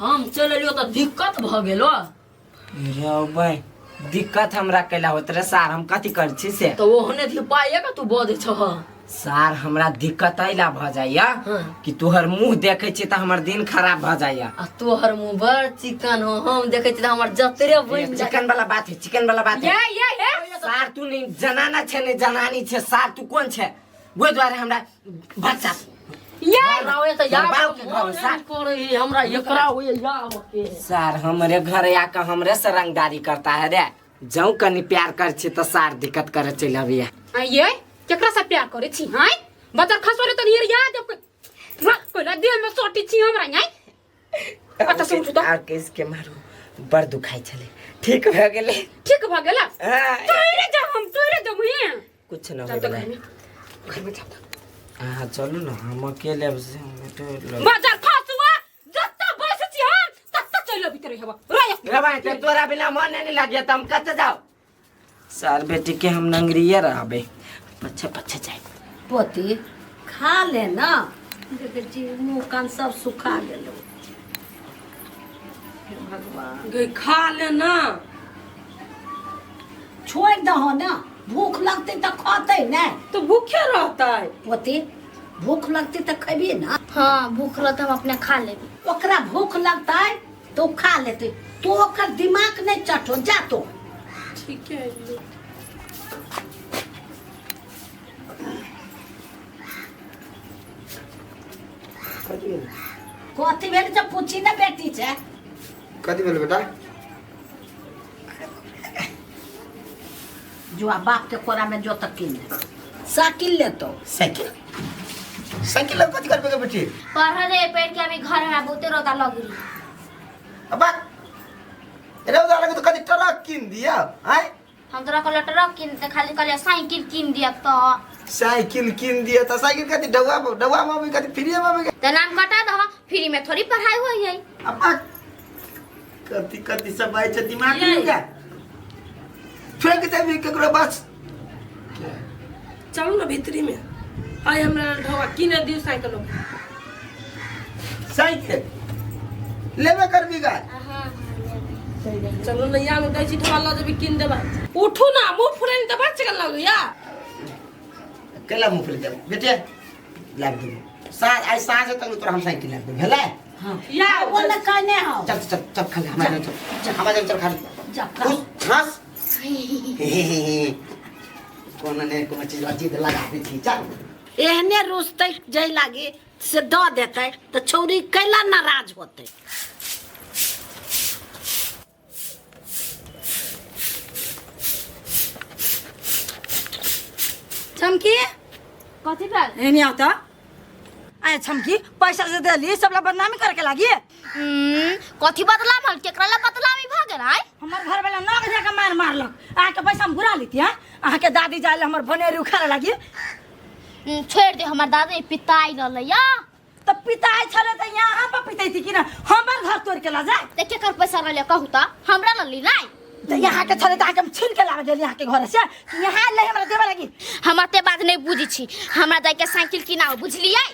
हम चलि एलियो तऽ दिक्कत भऽ गेलो रे भाई दिक्कत हमरा कैला होत रे सार हम कथी कर छी से तऽ ओहने धिपाइए के तू बजै छह सार हमरा दिक्कत अइला भऽ जाइया कि तोहर मुंह देखै छी तऽ हमर दिन खराब भऽ जाइया आ तोहर मुंह बड़ चिकन हो हम देखै छी तऽ हमर जतरे बनि जाय चिकन वाला बात है चिकन वाला बात है ये ये ये सार तू नहीं जनाना छै नहीं जनानी छै सार तू कोन छै ओहि दुआरे हमरा बच्चा ये हमरा तऽ तोहर बाप के घर सार करे हमरा एकरा होए याब के सार हमरे घर आके हमरे से रंगदारी करता है रे जाऊँ कनी प्यार कर छी तऽ सार दिक्कत करे चलि अबिया आ ये केकरा से प्यार करे छी हाय बजर खसोरे त नियर याद कोला देह में सोटी छी हमरा नाय अच्छा से उठू तो आर किसके मारू बड़ दुखाइ छलै ठीक भऽ गेलै ठीक भ गेला हाँ, तोरे जा हम तोरे जब हे कुछ न चल तो होलै घर में घर में चल अहाँ चलू न हम अकेले अब से हम तो बजर खसुआ जत्ता बैस छी हम तत्ता चल भीतर हेबा रे रे भाई ते तोरा बिना मन नहीं लागिया त हम कत जाओ सार बेटी के हम नंगरिये रहबे पछे पछे जाए पोती खा ले ना देखै छी मुँह कान सब सुखा गेलो हे भगवान गई खा ले ना छोड़ि दहो ना भूख लगतै तऽ खतै ने तो भूखे रहता है पोती भूख लगतै तऽ खैबी ना हाँ भूख रहत हम अपने खा लेबी ओकरा भूख लगतै तऽ ओ खा लेतै तू ओकर दिमाग नहि चटो जा तो ठीक है कथी भेल से पूछी ने बेटी छै कथी भेल बेटा जो आ बाप के कोरा में जो तक कीन ले साइकिल लेतो साइकिल साइकिल लग कथी करबे बेटी पढ़ रे पेड़ के अभी घर में बहुते रौदा लग रही अब रौदा लगे तो कथी ट्रक कीन दिया आय हम तोरा कहलो ट्रक कीन दे खाली कहलिए साइकिल कीन दिया तो साइकिल कीन दिया तो साइकिल कथी डौआ डौआ में कथी फ्री में तो नाम कटा दह फ्री में थोड़ी पढ़ाई होई है अब कथी कथी सब आइ छै दिमाग में जा फेंक देबी केकरो बस चलू ना भीतरी में आइ हमरा ढोआ किने दियौ साइकिल साइकिल लेबे करबी गा चलू ना यहाँ में दै छी ढोआ लऽ जेबी किन देबै उठू ना मुँह फुलैन तऽ बच गेल लगैया केला मुँह फुल देब बेटे लाग देबो साँझ आइ साँझ तक तोरा हम साइकिल लाग देब भेलै या बोल कहने हो चल चल चल खा ले हमारे चल हमारे चल खा ले जा खा। खुश हंस कोनो ने कोनो चीज अजीब लगा दै छी चल एहने रुसतै जै लागी से दऽ देतै तऽ छौरी कैला नाराज होतै चमकी कथी भेल एने आउ त आए छमकी पैसा से देली सबला बदनामी करे के लागी कथी बदलाम हल केकरा ला बदलामी भ गेल आय हमर घर वाला नग जाके मार मारलक अहाँके पैसा हम घुरा लेती हैं अहाँके दादी जाए हमर भनेरी उखाड़े लागी छोड़ दे हमर दादी पिताई रहलै या त पिताई छले त यहाँ पर पितैती कि ना हमर घर तोड़ के ला जाए त केकर पैसा रहलै कहू त हमरा रहलै नै त यहाँ के छले त अहाँके हम छीन के लाबे गेली यहाँ के घर से कि यहाँ ले हमरा देबे लागी हम अते बात नहीं बुझी छी हमरा जाके साइकिल किनाओ बुझलियै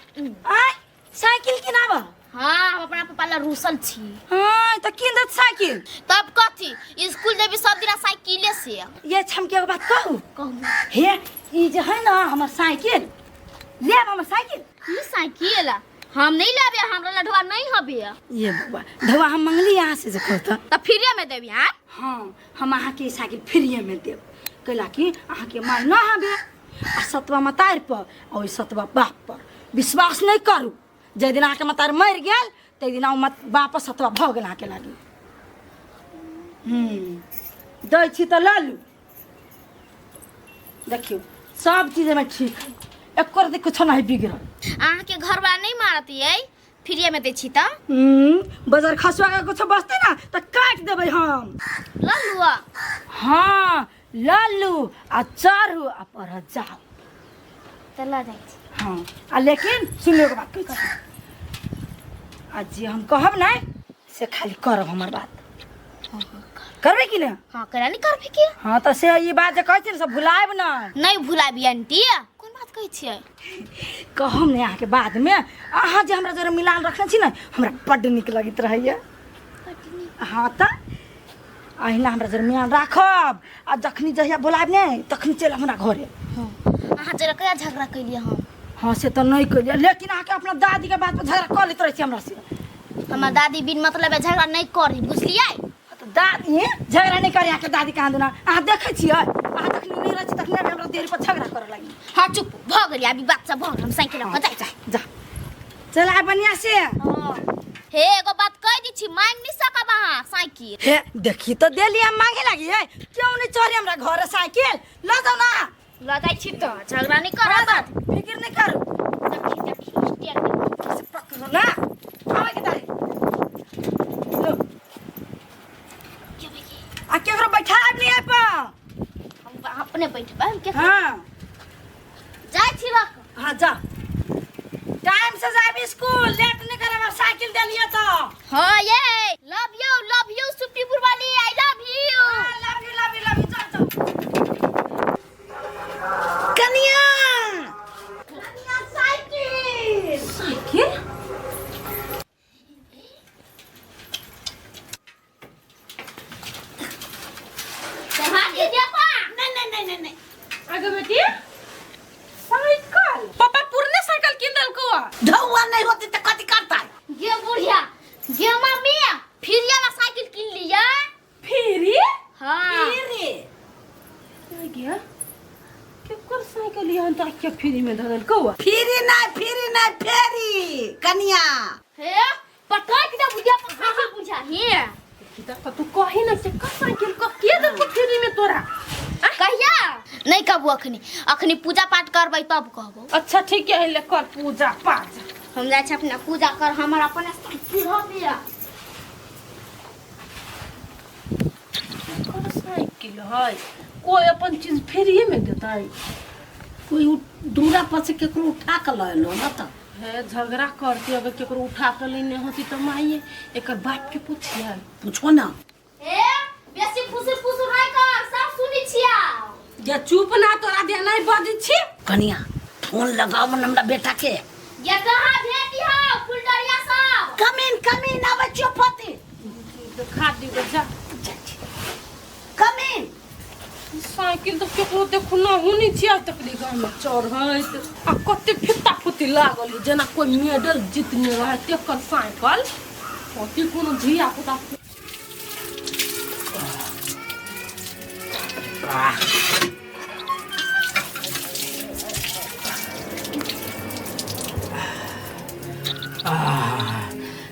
आय साइकिल किनाब हाँ हम अपना पापा ला रूसल छी हाँ त किन देत साइकिल तब कथी स्कूल जेबी सब दिन साइकिले से ये छमके एगो बात कहू कहू हे ई जे है ना हमर साइकिल लेब हमर साइकिल ई साइकिल हम नहीं लेबे हमरा लढुआ नहीं हबे ये बउआ धोआ हम मंगली यहाँ से जे कहू त त फ्रीए में देबी हाँ हाँ हम अहाँके ई साइकिल फ्रीए में देब कैला कि अहाँके माय न हबे आ सतवा मतारि पर आ ओहि सतवा बाप पर विश्वास नहि करू। जाहि दिन अहाँके मतारि मरि गेल ताहि दिन ओ बाप सतवा भऽ गेल अहाँके लागी। दै छी तऽ लऽ लू। देखियौ सब चीज एहिमे ठीक है, एको रत्ती कुछो नहीं बिगड़ल। अहाँके घरवाला नहीं मारत यै फ्रीए में दै छी तऽ? बजार खसुआ के कुछो बचतै ना तऽ काटि देबै हम। लऽ लुआ। हाँ लऽ लू आ चढ़ू आ पढ़ऽ जाउ। तऽ लऽ जाइ छी। हाँ आ लेकिन सुन एगो बात कहै छी, आ जे हम कहब ने से खाली करब हमर बात। करबै कि ने? हाँ केना नहीं करबै की? हाँ तऽ से ई बात जे कहै छी ने से भुलायब ने। नहीं भुलाबी आंटी, कोन बात कहै छियै? कहब ने अहाँके बादमे। अहाँ जे हमरा जरे मिलान रखने छी ने हमरा बड्ड नीक लगैत रहैए। हाँ तऽ अहिना हमरा जरे मिलान राखब आ जखनी जहिया बोलायब ने तखनी चलि हमरा घरे। हाँ अहाँ जरे कहिया झगड़ा कैलियै हम? हाँ से तऽ नहीं कैलियै, लेकिन अहाँके अपना दादीके बात पर झगड़ा कऽ लैत रहै छी हमरा से। हमर दादी बिन मतलब झगड़ा नहीं करी, बुझलियै? तऽ दादी झगड़ा नहीं करी अहाँके दादी कहाँ दुना। अहाँ देखै छियै अहाँ जखनी नहि रहै छी तखनी हमरा देह पर झगड़ा करऽ लागी। हाँ चुप भऽ गेलै, अभी बात सब भऽ गेल, हम साइकिल लऽ कऽ जाइ छी। जा चल आ बढ़िया से। हाँ हे एगो बात कहि दै छी, मांगि नहि सकब अहाँ साइकिल। हे देखी तऽ देली हम मांगे लागी है, क्यों नहीं चढ़े हमरा घर साइकिल? लऽ जाउ ना। लऽ जाइ छी तऽ झगड़ा नहीं करब। फिक्र नहीं करू। देखी देखी स्टेयर से पकड़ो ना आवे के तारे। लो आ केकरो बैठाब नहीं है पर हम अपने बैठबै। हम के हाँ जाइ छी रख। हाँ जा टाइम से जाबी स्कूल, लेट नहीं करब। साइकिल देलिए तो। हाँ ये लव you Suptipur वाली, I love you. Love you love you love you. जा जा कनिया कनिया साइकिल साइकिल कहाँ दीजिए पा? नहीं नहीं नहीं नहीं नहीं आगे बेटी साइकिल पापा पुरने साइकिल किन देलको। धौआ नहीं होती तो कथी करता? ये बुढ़िया ये मम्मी फिर ये वाला साइकिल किन लिया। फिरी? हाँ फिरी गया केकर साइकिल यहाँ तक के फ्री में धऽ देलको? फिरी नहीं फिरी नहीं फेरी कनिया। हे पटक दे बुढ़िया पर साइकिल बुझा हे। त तू कही ना के का साइकिल को के देलको फ्री में तोरा? कहिया नहीं कहबो, अखनी अखनी पूजा पाठ करबै तब कहबो। अच्छा ठीक है ले कर पूजा पाठ। हम जाइ छी अपना पूजा कर, हमर अपन साइकिल हो गया। कोन साइकिल है? कोई अपन चीज फ्री में देतै? कोई दूरा पर से केकरो उठा के लऽ एलो ना तऽ। हे झगड़ा करती अगर केकरो उठा के लेने होती तऽ माइए एकर बाप के पूछिए। पूछो ना। ए बेसी फुसुर फुसुर नहीं कर, सब सुनी छिया। जे चुप ना तोरा दे नहीं बजै छी। कनिया फोन लगाओ मन हमरा बेटा के। ये कहाँ भेटी हो फुलडरिया सब? कमीन कमीन आबै छियो पति। देखा दियो जा। कमीन साइकिल तो केकरो देखू ना हुनी छिया तकली गाँव में चढ़ैत आ कते फित्ता फुत्ती लागल है जेना कोई मेडल जीतने रहे तेकर साइकिल कथी कोनो धिया पुता।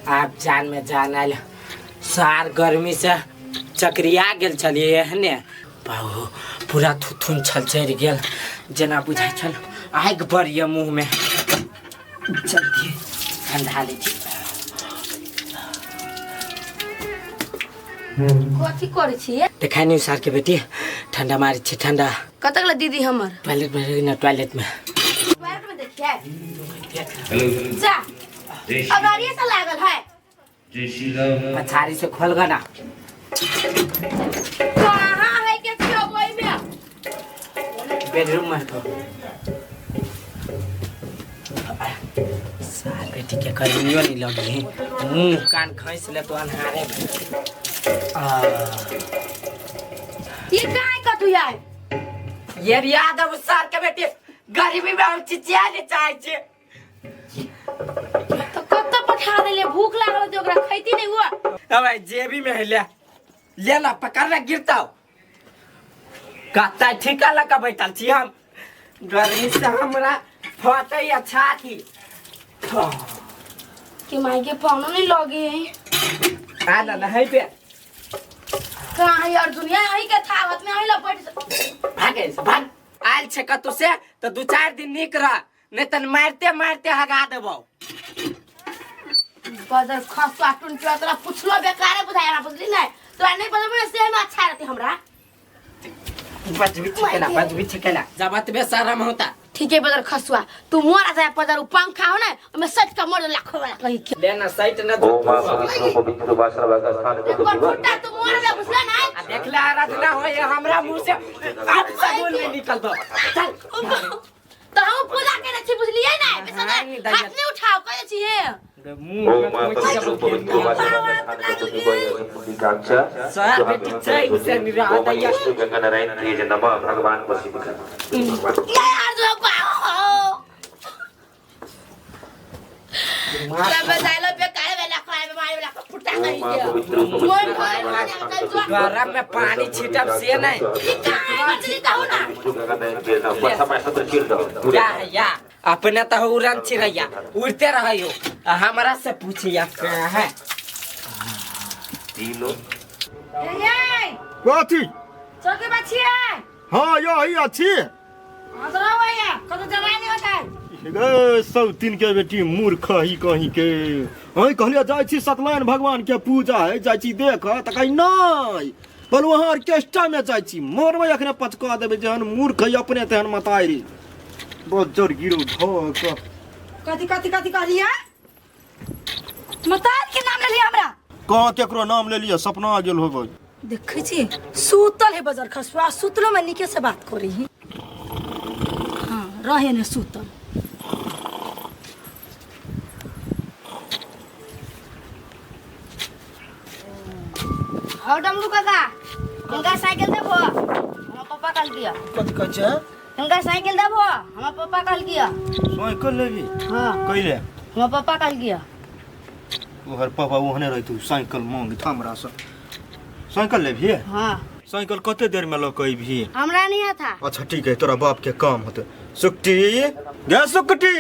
आब जान में जान आयल। सार गर्मी से चक्रिया गेल छलियै एहने बाबू पूरा थुथुन छल चढ़ि गेल जेना बुझाइ छल आगि बरैया मुँह में। जल्दी ठंडा लै छी। कथी करै छियै? देखाइ नहि सार के बेटी ठंडा मारै छै ठंडा। कतऽ गेलै दीदी हमर? टॉयलेट में ना, टॉयलेट में। टॉयलेट में देखिए जा अगाड़िए से लागल है। पछाड़ी से खोल गना। कहाँ है के छियो ओइ में? बेडरूम में तो सार बेटी के गर्मियों नहीं लगी है, मुंह कान खींच ले तो अन्हारे में। ये कहाँ कतू आए? ये यादव सार के बेटी गरीबी में हम चिचिया ले चाहे छे। तो कत्ता पठा देले, भूख लागल होते ओकरा खैती नहीं हुआ। अब भाई जेबी में है ले ले ना पकड़ ना गिरता हो। कत्ता ठीका लऽ कऽ बैठल छी हम गर्मी से हमरा फटैया छाती। कि माई के पाउनो नहीं लगे है। आ ना ना है पे। कहाँ है अर्जुन? यही के थावत में आई लपट। भागे से भाग। आयल छे कतौ से तो 2-4 दिन निक रह, नहीं तन मारते मारते हगा देबौ। बदर खसुआ टुन तोरा पुछलो बेकारे बुझाय हमरा, बुझली नहीं? तोरा नहीं बजबे से हम अच्छा रहती हमरा। बजबी छकेला, बजबी छकेला। जब तबे शरम होता। ठीक है बदर खसुआ, तू मोरा जाए पदर उ पंखा हो ना, ओमे सट के मोर लाखो वाला कही के। ले ना सट ना ओम विष्णु पवित्र वासरवागा स्थान एक बार फुटा तू मोर ले बुझला ना? आ देख ले आराधना होय हमरा मुंह से अब सगुन नहीं निकल दो। चल। तो हम पूजा करे छी बुझलिए ना? बेसना हाथ नहीं उठाओ कहे छी हे। ओम विष्णु पवित्र वासरवागा स्थान सर बेटी छै से निराह दैया। विष्णु गंगा नारायण तेज नमः भगवान वशिमुख। ये अर्जुन को तब जाइलो बेकार बेला खाए में मारे बेला फुटा कही के। मोर घर गरम में पानी छिटब से नहीं। मछली कहू ना। या या अपने तो उड़न चिड़ैया उड़ते रहो, हमरा से पूछिया क्या है। कथी? चौकी बचिए। हाँ यही अच्छी। हाँ तो रहो भैया, कतो जवाई नहीं होता है। गे सौतीन के बेटी मूर्ख ही कहीं के। हई कहलिए जाइ छी सत्यनारायण भगवान के पूजा है, जाइ छी देख त कहीं नहीं। बोल वहाँ ऑर्केस्ट्रा में जाइ छी, मोरमे अखने पचका देबे जेहन मूर्ख है अपने तेहन मतारी। बहुत जोर गिरो धक। कथी कथी कथी कहलिए? मतारी के नाम ले लिया हमरा। कहाँ केकरो नाम ले लिया, सपना आ गेल होबै। देखै छी सुतल है बजर खसुआ, सुतलो में नीके से बात करी ही। हाँ रहे ने सुतल। और डमरू काका हुनका साइकिल देबो, हमर पापा कहल किया। कथी कहै छै? हुनका साइकिल देबो, हमर पापा कहल किया। साइकिल लेबी? हाँ। कइले? हमर पापा कहल किया। तोहर पापा ओहने रहतू साइकिल मांगत हमरा से। साइकिल लेबी? हाँ। साइकिल कते देर में ल के अइबही? हमरा नहीं था। अच्छा ठीक है, तोरा बाप के काम होते। सुकटी गे सुकटी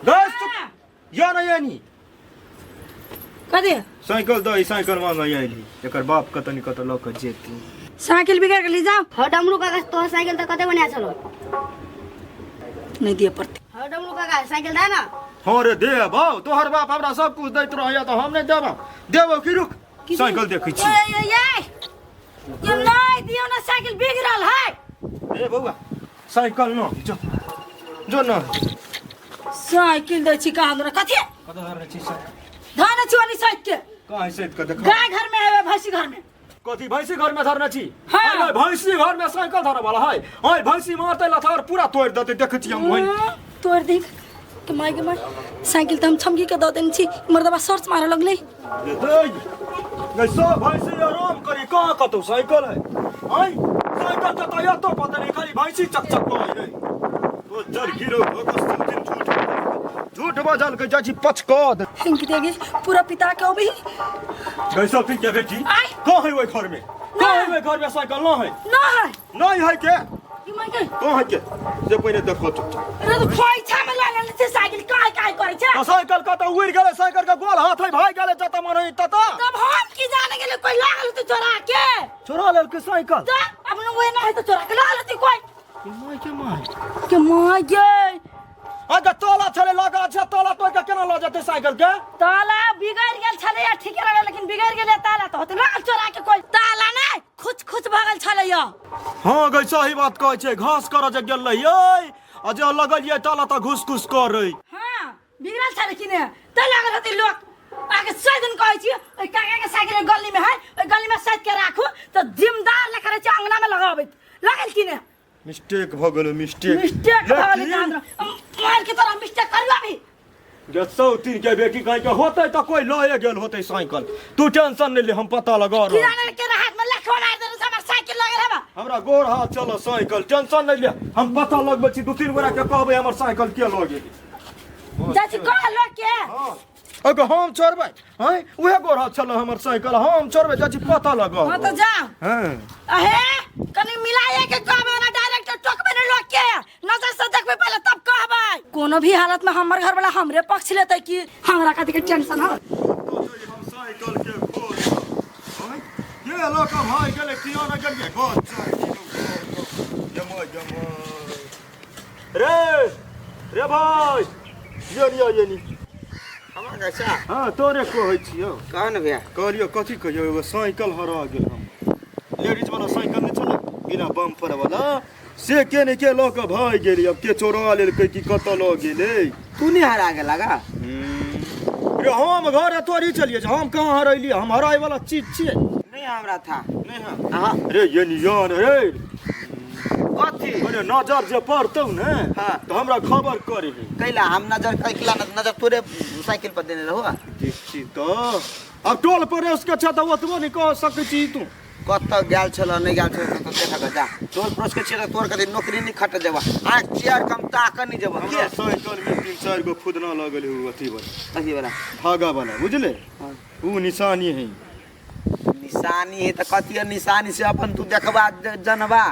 गे सुक या ना यानी कथी? साइकिल दई, साइकिल मांग आइली। एकर बाप कत नि कत ल के जेती। साइकिल बिगाड़ के ले जाओ। हो डमरू काका तोहर साइकिल त कते बढ़िया छलो। नहीं दिए पड़ते। हो डमरू काका साइकिल दे ना। हाँ रे देबौ, तोहर बाप हमरा सब कुछ दैत रहैया त हम नहीं देबौ। देबौ की रुक, साइकिल देखै छी। ए ए ए ये नहीं दियो ना, साइकिल बिगड़ल है। ए बौआ साइकिल न जो जो न साइकिल दै छी कहाँ हमरा कथी? कत धरने छी साइकिल? धान छी ओनी साइकिल के। कहाँ साइकिल के देखा? गाय घर में है, भैंसी घर में। कथी भैंसी घर में धरने छी? हाँ। अरे भैंसी घर में साइकिल धरे वाला है। ओए भैंसी मारते लथार पूरा तोड़ देते, देखै छी हम भैंस। तोड़ दी के my के my. Cycle त हम छमकी के the देने छी, मर्दबा सर्च मारे लगलै। गई सब भैंसी आराम करी, कहाँ कतौ साइकिल है? आय साइकिल त तया तो पता नहीं, खाली भैंसी चकचक करै है। तो जर गिरो कस्तु दिन झूठ झूठ बजल के जाइ छी पचका दे। हिंक देगी पूरा पिता के अभी। गई सब ठीक के बेटी कहाँ है ओइ घर में? कहाँ है ओइ घर में साइकिल न है? न है। नहीं है के? की my के? कहाँ है के? से पहिने देखो चुपचाप। अरे तो खोइछा में ला लेने छै साइकिल, काहे काहे करै छै? तो साइकिल कत उड़ि गेलै, साइकिल के गोल हाथ है भाग गेलै जत मन है तत। तब हम की जाने गेलै कोई लागल त चोरा के। चोरा लेलकै साइकिल? त अब न ओए न है त चोरा के ला लेती कोई। के my के my के my गे। अगे ताला छलै लागल छै, ताला तोड़ के केना ल जेतै साइकिल के? ताला बिगड़ गेल छलै या ठीक रहै, लेकिन बिगड़ गेलै ताला त होतै लागल चोरा के कोई। ताला नै खुच खुच भगल छलै या। हां गई सही बात कहै छै, घास कर जे गेल रहियै आ जे लगलियै ताला त घुस घुस करै। हां बिगड़ल छलै कि ने त लागल होतै लोक। आगे 100 दिन कहै छी ओइ काका के साइकिल गली में है, ओइ गली में साइकिल के राखू त जिम्मेदार लेखा रहै छै अंगना में लगाबैत। लागल कि ने? मिस्टेक भ गेलो, मिस्टेक मिस्टेक भ गेलै। मार के तोरा मिस्टेक करबा अभी। गे सौतीन के बेटी कहि के होतै त कोई लए गेल होतै साइकिल। तू टेंशन नहीं ले, हम पता लगा की रहल। जाने के हाथ में लखवा मार देने से हमर साइकिल लगल हेबा। हमरा गोर हाथ चलो साइकिल, टेंशन नहीं ले, हम पता लगबै छी। 2-3 गोरा के कहबै हमर साइकिल के लऽ गेल। जाइ छी कह लोक के। हां अगर हम चोरबै हैं उहे गोरा छल हमर साइकिल हम चोरबै जाइ छी पता लगाउ। हाँ तो जाओ। हाँ। अहे कनी मिलाए के कहबै ना डायरेक्ट टोकबै ने लोग के नजर से देखबै पहले तब कहबै। कोनो भी हालत में हमर घर वाला हमरे पक्ष लेतै कि हमरा कथी के टेंशन हो। हम साइकिल के खोज हैं ये लोग भाई गेलै किया ना गेलियै घर जमा जमा रे रे भाई ये ये ये नी हमरा कैसा। हाँ तोरे कहै छियौ। कह न भैया। कहलियौ कथी कहियौ एगो साइकिल हरा गेल हम लेडीज वाला साइकिल नहीं छलै बिना बम्पर वाला से के ने के लऽ कऽ भागि गेलै। अब के चोरा लेलकै कि कतऽ लऽ गेलै। तू नहीं हरा गेला गा? रे हम घर तोरी चलिए हम कहाँ हरैलियै हम हराय वाला चीज छियै। नहीं हमरा था। नहीं हाँ। रे ये नियान रे कथी मने नजर जे पड़तौ ने। हाँ। तो हमरा खबर करे कैला हम नजर कैला नजर तोरे साइकिल पर देने रहो। देखी तो अब टोल पर उसके छ त ओतबो नहीं कह सकै छी तू। कत गेल छल नहीं गेल छल त देख के जा टोल पड़ोस के छियै त तोर कथी नौकरी नहीं खट जेबा आ चेयर कम ताक नहीं जेबा। हमरा साइकिल में 3-4 गो फुदना लगल है अथी वाला अथी वाला धागा वाला बुझले। हाँ। उ निशानी है। निशानी है त कथी है निशानी से अपन तू देखबा जनबा।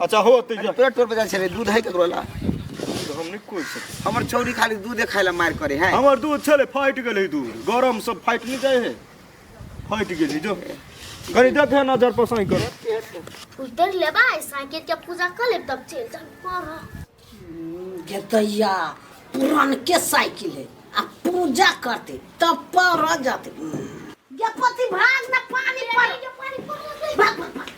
अच्छा हो त जा तोरा टोल पर जाइ छले दूध है ककरो ला? दूध हम नहीं कोई सके हमर छौरी खाली दूध खाय ला मार करे है। हमर दूध छले फाटि गेलै दूध गरम सब फाटि नहीं जाय है फाटि गेलै जो कनी देखे नजर पर साइकिल उधर लेबा साइकिल के पूजा कर लेब तब चल चल पर गेतैया पुरान के साइकिल है आ पूजा करते तब पर जाते। गे पति भाग ना पानी पर भाग भाग भाग।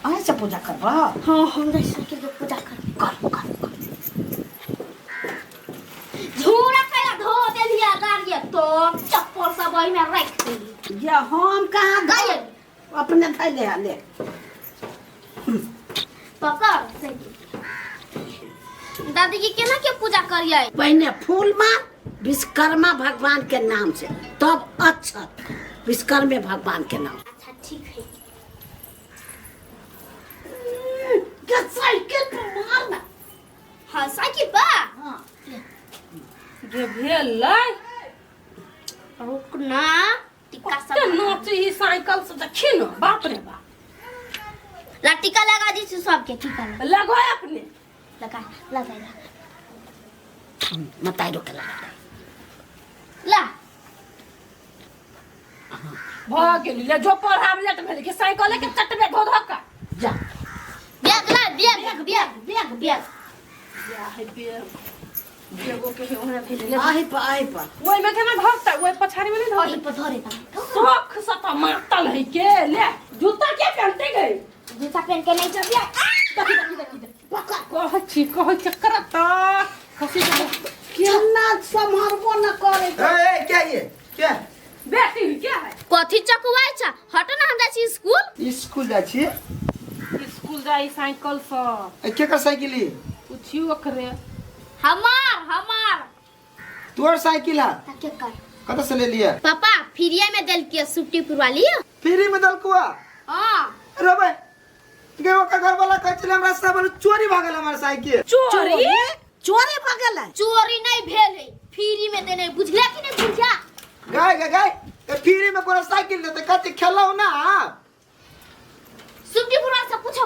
ऐसे पूजा करबा? हाँ हम साइकिल के पूजा कर कर कर कर। झूरा कैला धो देलिया गाड़िया तो चप्पल सब ओहि में रख देली। ये हम कहाँ गए अपने धैले ले पकड़ साइकिल। दादी जी केना के पूजा करियै? पहले फूल मार विश्वकर्मा भगवान के नाम से तब अच्छा विश्वकर्मे भगवान के नाम। अच्छा ठीक है। के साइकिल पर मार ना। हाँ साइकिल बा। हाँ जे भेलै रुक ना टिक्का सब नोच ही साइकिल से देखी न बाप रे बाप। ला टिक्का लगा दी छी सबके टिक्का लगो अपने लगा लगा मताई रोक लगा ला भ गेली ले जो पढ़ाब लेट भेल के साइकिल के चटबे धो धो का जा बैग ला बैग बैग बैग बैग या है बैग बेगो के ओहने भेल ले आही पर आही पर ओइ में केना धरता ओइ पछाड़ी में नहीं धरता ओहि पर धरे शौक से त मातल है के ले जूता के पहनते गई जूता पहन के नहीं चलिए। देखी देखी देखी पकड़ कहै छी कहै चक्कर त खसी केना सम्हारबो न करे। ए क्या ये क्या बेटी क्या है कथी चकवाइ छ हट ना हम जाइ छी स्कूल। स्कूल जाइ छी? स्कूल जाइ साइकिल से। ए केकर साइकिल ई? पूछियो ओकरे। हमार हमार तोर साइकिल है? त केकर कत से ले लिया? पापा फ्रीए में देलकिए सुट्टीपुर वाली। फ्री में देलकुआ? हां। अरे भाई गे ओकर घर वाला कहै छलै हमरा सब चोरी भऽ गेल हमर साइकिल। चोरी? चोरी भऽ गेल? चोरी नहीं भेल है फ्री में देने बुझले कि नहीं बुझा? गाय गाय गाय फ्री में कोनो साइकिल देते कथी खेलौ ना। सुट्टीपुर वाला से पूछो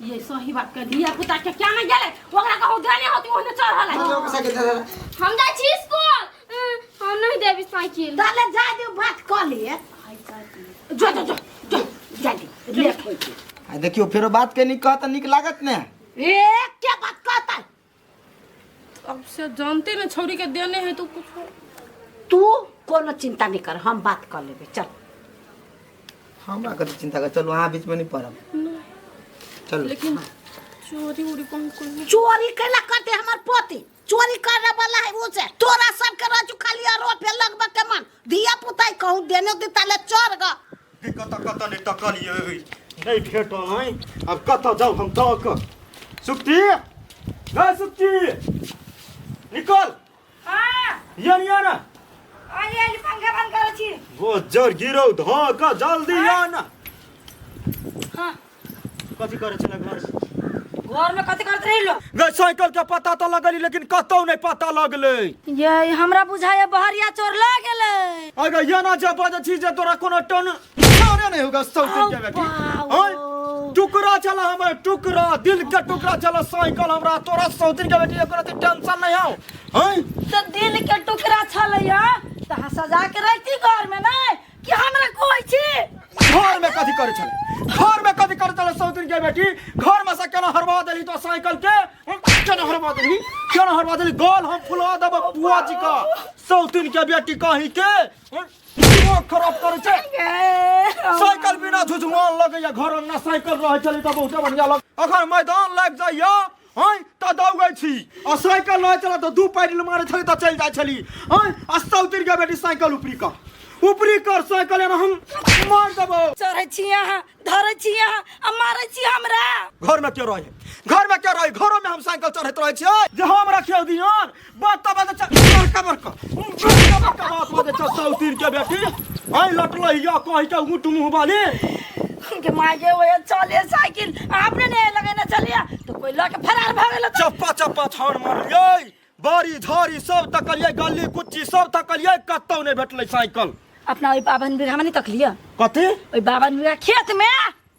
ये सही बात कर दिया पुता के क्या नहीं गेले ओकरा कहू देने होती ओहने चढ़ल है। साइकिल दे दे। हम जाइ छी स्कूल। हम नहीं देबी साइकिल। ताले जा दियो बात क लिए। जो जो जो जो जा दियो लेट होई छै। आ देखियो फेरो बात के निक कहत निक लागत ने। ए के बात कहता? अब से जानते ने छौरी के देने है तो कुछ तू कोनो चिंता नहीं कर हम बात कर लेबे चल। हमरा कथी चिंता कर चलू अहाँ बीच में नहीं पड़ब चलू। लेकिन चोरी उरी कौन कोई चोरी कैला करते हमर पोती चोरी करे वाला है वो से तोरा सब के राजू खाली आरोप लगबा के मन धिया पुता कहूं देने दिता ले चोर ग कत कत ने टकलिए नहीं भेटल है अब कत जाऊ हम तक सुक्ति गा सुक्ति निकल। हां ये नहीं आना आली आली पंखा बंद करै छी वो जर गिरौ ध क जल्दी आना। हां कथी करै छला घर? घर में कथी करत रही लो? गई साइकिल के पता तो लगली लेकिन कतौ नहीं पता लगले। ये हमरा बुझाया बहरिया चोर ला गेले। अगे ये ना जे बजे छी जे तोरा कोनो टन अरे नहीं होगा सौतीन के बेटी। ओए टुकड़ा चला हमें टुकड़ा दिल के टुकड़ा चला साइकिल हमरा तोरा सौतीन के बेटी एकरा टेंशन नहीं हो। हैं तो दिल के टुकड़ा छलैया त सजा के रखती घर में नहीं कि हमरा कोई छी। घर में कथी करे छले? घर में कथी करे छले सौतीन के बेटी? घर में से केना हरवा देली तो साइकिल के? केना हरवा देली? केना हरवा देली? गोल हम फुला देब बुआ जी का सौतीन के बेटी कहीं के दिमाग खराब करे छै। साइकिल बिना झुझुआन लगैया घर अंगना साइकिल रहै छलै तऽ बहुते बढ़िया लग। अखन मैदान लागि जाइया हैं तऽ दौगै छी आ साइकिल रहै छलै तऽ दू पैडल मारै छली तऽ चलि जाइ छली। हैं आ सौतीन के बेटी साइकिल ऊपरी कर ऊपरी कर साइकिल एना हम मार देबो। चढ़ै छी अहाँ धरै छी अहाँ आ मारै छी हमरा। घर में क्यों रहे? घर में क्यों रहे? घरों में हम साइकिल चढ़ैत रहै छियै जे हम रखियौ दियन बात तऽ बाजै छै बड़का बड़का बड़का बड़का बात बाजै छै सौतीन के बेटी। आइ लटलै या कहि के ऊँट मुँह वाली के माय गे ओए चले साइकिल आपने नहीं लगेने चलिया तो कोई लके फरार भऽ गेल। चप्पा चप्पा छान मारलियै बाड़ी झाड़ी सब तकलियै गली कुच्ची सब तकलियै कतौ नहीं भेटलै साइकिल। अपना ओहि बाबन बीघा में नहीं तकलियै? कथी? ओहि बाबन बीघा खेत में।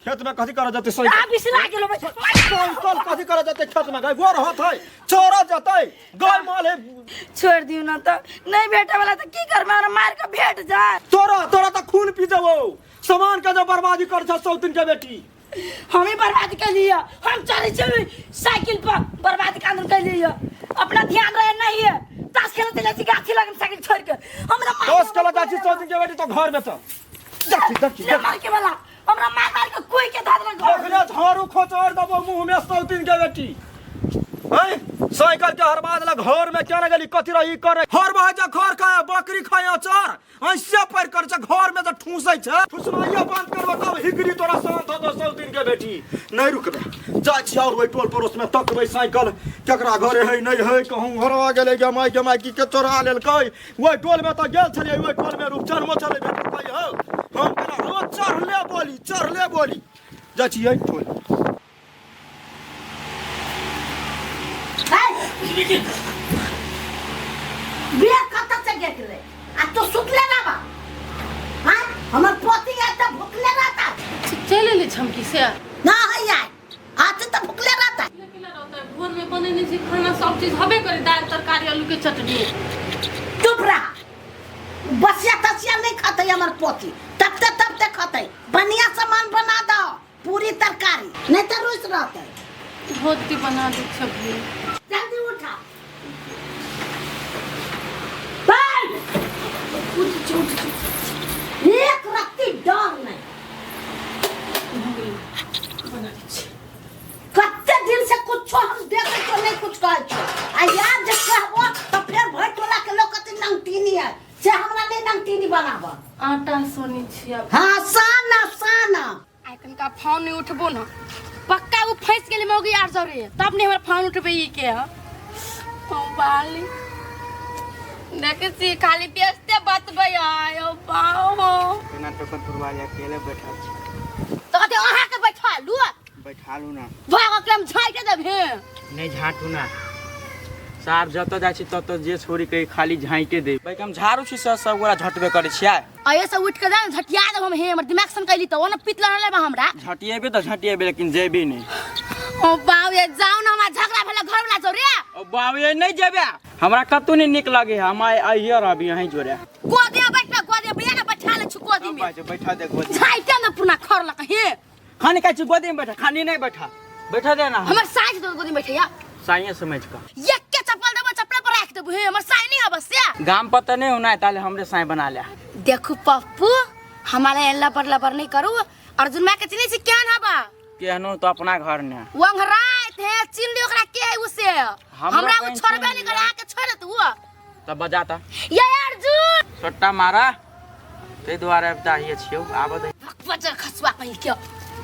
खेत में कथी करऽ जेतै साइकिल? आ बिसरा गेलो भाई। साइकिल कथी करऽ जेतै खेत में? गाय गोर होत है चोरा जेतै गाय माल है। छोड़ दियो ना तो नहीं भेटे वाला तो की करबै हमरा मार के भेट जाए। तोरा तोरा तो खून पी जेबौ सामान के जो बर्बादी कर छ सौतीन के बेटी। हम ही बर्बाद कर लिया हम चले छी साइकिल पर बर्बाद कानून कर लिया। अपना ध्यान रहे नहीं है ताश खेलते जाय छी गाछी लगन साइकिल छोड़ के हमरा मार ताश खेलऽ जाइ छी सौतीन के बेटी तो घर में चल। देखी देखी ले मार के वाला हमरा मार मार के कोई के धर देलक घर। देखले झाड़ू खोचड़ देबो मुंह में सौतीन के बेटी। हैं साइकिल के हरबा देलक घर में केना गेली कथी रही करे हरबा जे घर खाय बकरी खाय अचार ऐसे पर कर छै घर में तऽ ठूसै छै ठुसनाइयो बंद करबो तब हिगरी तोरा शांत होतो सौतीन के बेटी। नहीं रुकबे जाइ छी और ओहि टोल पड़ोस में तकबै साइकिल केकरा घरे है नहीं है कहूँ हरवा गेलै गे माय गे माय की के चोरा लेलकै। ओहि टोल में तऽ गेल छलियै ओहि टोल में रूपचन छलै भेटलै हौ हम केना हम चढ़ले बोली चढ़ले बोली जाइ छी एहि टोल। बिया कतऽ से गेलै आ तू सुतले ना बा? हाँ हमर पोती आय तऽ भुखले रहता। चलि एली झमकी से ना है आय आज तऽ भुखले रहता। भोर में बनेने छी खाना सब चीज हबे करे दाल तरकारी आलू के चटनी। चुप रह बसिया तसिया नहीं खाते हमर पोती तबते तबते खाते। बढ़िया सामान बना दो पूरी तरकारी नहीं तो रुस रहते। धोती बना दे सब्जी। जल्दी उठा बैठ। उठ उठ एक रत्ती डर नहीं। बना दै छी। कते दिन से कुछो हम देखे तो नहीं कुछ कहै छो आ यार जे कहबो तो फिर भर टोला के लोग कते नंगटीनी है से हमरा नहीं नंगटीनी बनाब। आटा सोनी छी अब। हाँ साना साना आइ कनका फोन नहीं उठबो ना पक्का वो फंस गेलै मौगी आर जरे तब नहीं हमरा फोन उठबे ई के ह ओ बाली देखे छी खाली बेचते बतबै आय ओ बाहो। केना टोकन पुरवा जा अकेले बैठल छी। तो कहते अहाँ के बैठा लू बैठा लू ना भाग के हम झाइट देबे। नहीं झाटू ना सार जतऽ जाइ छी ततऽ जे छोरी के खाली झाँके दे भाई हम झाड़ू छी सब सब गोरा झटबे करै छियै। आये से उठ के जा झटिया देब हम हे हमर दिमाग सन कैली त ओना पीत लड़ले बा हमरा। झटिएबे तऽ झटिएबे लेकिन जेबी नहीं। ओ बाऊ ये जाऊ ना हमरा झगड़ा भेल घर वाला जोरे। ओ बाऊ ये नहीं जेबे हमरा कतौ नहीं नीक लगे हम आइ आइए रहबी यहीं जोरे। गोदी में बैठ गोदी में बिया ना बैठा ले छु गोदी में। बैठा दे गोदी। झाइटे न पुना खर लक हे। खाने खाइ छी गोदी में बैठा खानी नहीं बैठा बैठा दे ना। हमर साइज दो गोदी में बैठैया। साइए समझ का एक के चप्पल देबो चप्पल पर राख देबो हे हमर साई नहीं हबस से। गाम पर त नहीं होना है ताले हमरे साई बना ले। देखू पप्पू हमारे लबर लबर नहीं करू अर्जुन मां के चिनी छी केहन हबा? केहनो तो अपना घर ने वंघराइत हे चिन लियो ओकरा के है उसे हमरा उ छोड़बे नहीं करे आके छोड़ तू तब बजाता ये अर्जुन छोटा मारा ते दुआरे अब चाहिए छियो आबो दे बच्चा खसुआ कहीं के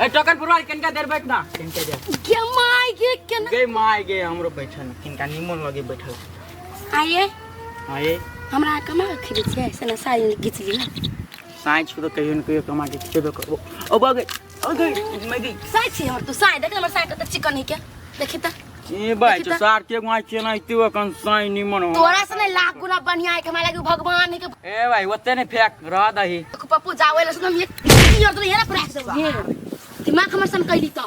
ए टोकन पुरवा कनका देर बैठ ना कनका देर के माय गे केना गे माय गे हमरो बैठल किनका निमन लगे बैठल आये आये हमरा कमा के खेबै छियै से ना साई घिच लिअ साई छु त कहियो न कहियो कमा के खेबे करबो ओ बगे ओ गई मैं गई साई छी हमर तू साई देख हमर साई कते चिकन है के देखी त ए भाई तो सार के गुआ के ना इते कन साई निमन हो। तोरा से नहीं लाख गुना बढ़िया है के हमरा लगे भगवान है के। ए भाई ओते नहीं फेंक रह दही। देखो पप्पू जावे ला सुन हम ये और तो हेरा पर देबो। दिमाग हमर सन कैली त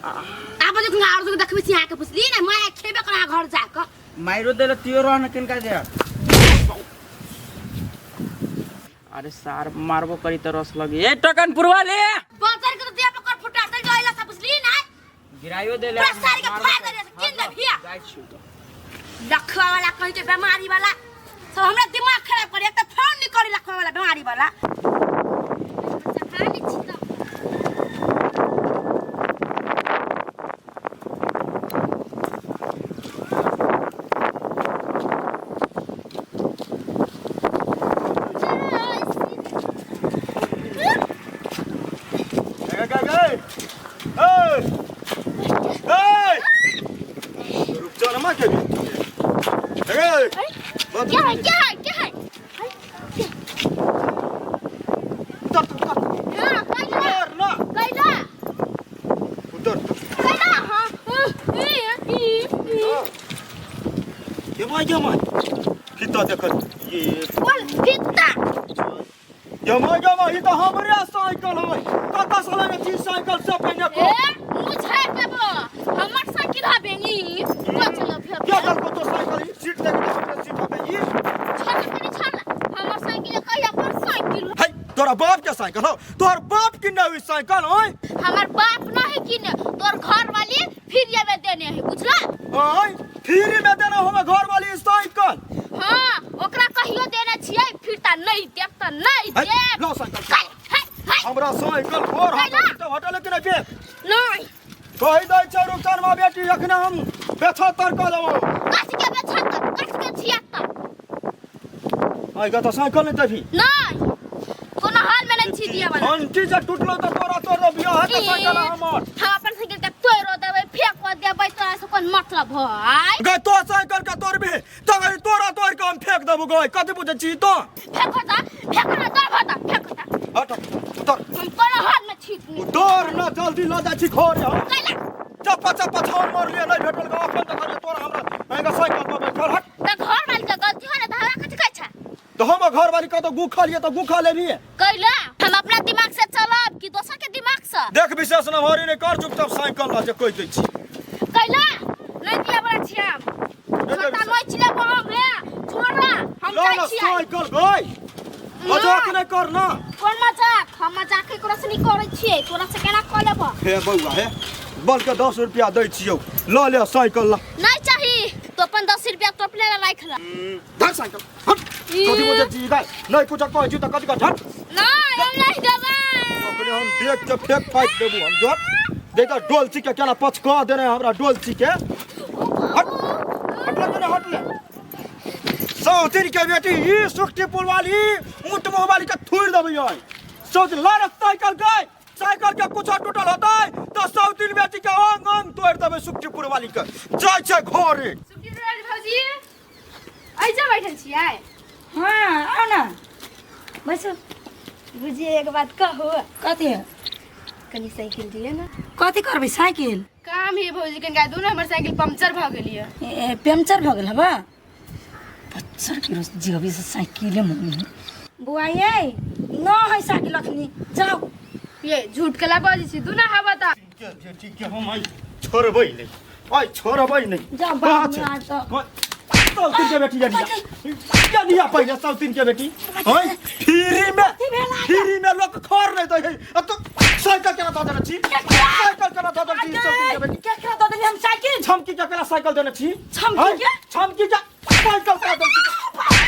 आब जो और जो देखबे छी आके पुछली ना मैं खेबे करा घर जाके माइरो देले तियो रह न किनका दे। अरे सार मारबो करी त रस लगी। ए टकन पुरवा ले बाजार के तो दिया पकड़ फुटा चल गइला सब बुझली ना गिराइयो देले पूरा सारी के फाड़ दे किन दे भिया जाइ छी तो लखवा वाला कहीं के बीमारी वाला सब हमरा दिमाग खराब करे। एक त फोन नहीं करी लखवा वाला बीमारी वाला चखा ली छी त। गए गए ए ए रुक जा ना मां के भी गए। क्या है क्या है क्या है? उतर उतर हां कैला ना कैला उतर कैला। हां ए ई ये मां ये मां कितना देखत ये बोल कितना ये मां ये मां ई तो हमरे साइकिल है। कत साल में छी साइकिल से पहिने को ए मुझे देबो हमर साइकिल हबे ई को चलो फिर क्या दल को तो साइकिल ई सीट देख के हमरे सीट हबे ई छोड़ कनी छोड़ हमर साइकिल कहिया पर साइकिल है। तोरा बाप के साइकिल हो तोर बाप किने हुई साइकिल होय। हमर बाप नहीं किने तोर घर वाली फिर में देने है बुझला। ओय फ्री में देना हम घर वाली साइकिल। हां ओकरा कहियो देने छियै फिर ता नहीं देब त नहीं देब। लो साइकिल हमरा साइकिल और हम तो हटले कि नहीं फेंक नहीं कहि दै छै रुकचन मा बेटी अखने हम बेछतर क देबो। कस के बेछतर कस के छियत्तर आइ ग त साइकिल नहीं देबी नहीं कोनो हाल में नहीं छी दिया वाला। घंटी से टूटलो त तोरा तोर बियाह है त साइकिल हमर। हम अपन साइकिल के तोड़ो देबै फेंक देबै तोरा से कोन मतलब है गे तो साइकिल के तोड़बी त तोरा तोड़ के हम फेंक देबो गई कथि बुझै छी तो फेंको ता फेंको ना तोड़ भता फेंको ता हट उतर हम कोनो हाल में छी नहीं उतर ना जल्दी ल जा छी घरे हम कैला चप्पा चप्पा छाउर मार लिए नहीं भेटल ग अपन त घरे तोरा हमरा आइगा साइकिल पर बैठल हट त घर वाली के गलती हो ना धारा कथि कहै छै त हम घर वाली कत गु खा लिए त गु खा लेबी कैला हम अपना दिमाग से चलब कि दोसर के दिमाग से। देख विशेष न भरी नहीं कर चुपचाप साइकिल ल जे कहि दै छी कैला नहीं दिया बड़ा छी हम छोटा नहीं छिले हम हे छोड़ हम जाइ छी साइकिल गई मजाक नहीं कर ना। कोन मजाक हम मजाक एकरा से नहीं करै छियै तोरा से केना क लेब। हे बौआ हे बल के 10 रुपया दै छियौ ल ले साइकिल ल। नहीं चाही तो अपन 10 रुपया तो अपने ला राख ला। धर साइकिल हट कथि बुझै छी गाय नहीं कुछ कहै छी त कथि कह हट नहीं हम नहीं देबै अपने हम देख के फेंक फाइक देबू हम जो देख डोलची के केना पचका देने हमरा डोलची के हट हट ले हट ले सौतीन के बेटी ई सुखटीपुर वाली ऊंट मुंह वाली के थूर देबै आई सौतीन ला रे साइकिल गई साइकिल के कुछ टूटल होतै त सौतीन बेटी के अंग अंग तोड़ देबै सुखटीपुर वाली के जाइ छै घरे। सुखटीपुर वाली भौजी ऐजा बैठल छियै। हां आओ ना बैसो बुझिए एक बात कहू। कथी कनी साइकिल दिए ना। कथी करबै साइकिल? काम है भौजी कनका दू ना हमर साइकिल पंक्चर भ गेल ये। ए पंक्चर भ गेल हबा पंक्चर के रोज जीवी से साइकिले मन बुआ ये न है साइकिल अखनी जाओ। ये झूठ कला बाजी छी दू ना हवा त ठीक है हम आई छोड़बै नहीं आई छोड़बै नहीं जा बाप में आज तो सौतीन के बेटी जनिया पहिले सौतीन के बेटी ओए फ्री में लोग खर नहीं दै है अब तो साइकिल केना दऽ देने छी साइकिल केना दऽ देने छी सौतीन के बेटी केकरा दऽ देली हम साइकिल? छमकी के केना साइकिल देने छी? छमकी के? छमकी के साइकिल केना देने छी?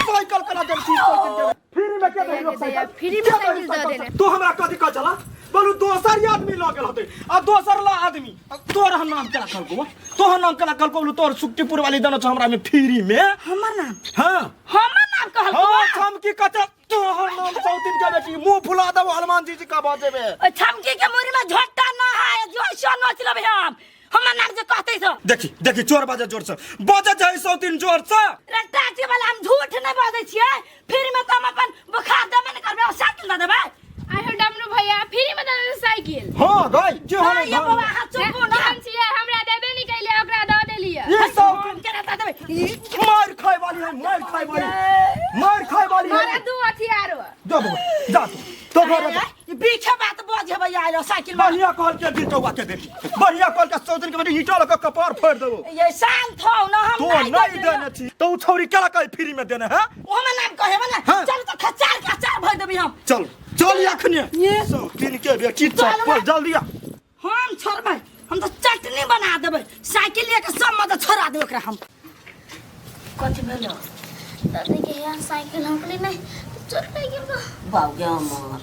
साइकिल केना देने छी सौतीन के फ्री में के देने साइकिल? फ्री में साइकिल दऽ देने। तू हमरा कथि कह चला बोलू दोसर आदमी लऽ गेल होतै आ दोसर ला आदमी तोर नाम केना कहलको तोहर नाम केना कहलको बोलू तोर सुखटीपुर वाली देने छौ हमरा में फ्री में। हमर नाम? हां हमर नाम कहलको? हां छमकी कते तोहर नाम सौतीन के बेटी मुंह फुला देबो हनुमान जी जी का बाजेबे। ओ छमकी के मुरी में झोटा न है जो ऐसा नोच लेबै हम हमर नाम जे कहतै सो। देखी देखी चोर बाजे जोर से बाजे जाय सौतीन जोर से। रे टाची वाला हम झूठ नहीं बाजै छियै फ्री में त हम अपन बुखार देबे न करबै साइकिल the देबै। आइ हो डमरू भैया फ्री में दे साइकिल। हां गई जे होने ये बाबा हाथ चुप ना हम छियै हमरा देबे नहीं कैले ओकरा मार खाए वाली है, मार खाए वाली, मार खाए वाली है। मारे दू हथियार। जा बबुआ, जा तू तो घर जा। ई बीखे बात बज हेबै आइल साइकिल में। बढ़िया कहल के गिरटौआ के बेटी, बढ़िया कहल के सौतन के बेटी, ईंटा लऽ के कपार फोड़ि देबो। ये शांत हो ना, हम तो नहीं नहीं देने। देने छी तो उ छौरी केला कहे फ्री में देने है? ओ हम नाम कहेबे ना। हाँ। चल तो खचार के अचार भर देबी हम। चल चल अखने सौतन के बेटी, चप्पल जल्दी आ। हम छोड़बै, हम तो चटनी बना देबै, साइकिल लेके सब मदद छोड़ा देबै ओकरा हम। कथी भेलो? दादी के यहाँ साइकिल हंकली नहीं चोट लागि गेल बा। बाबू हमर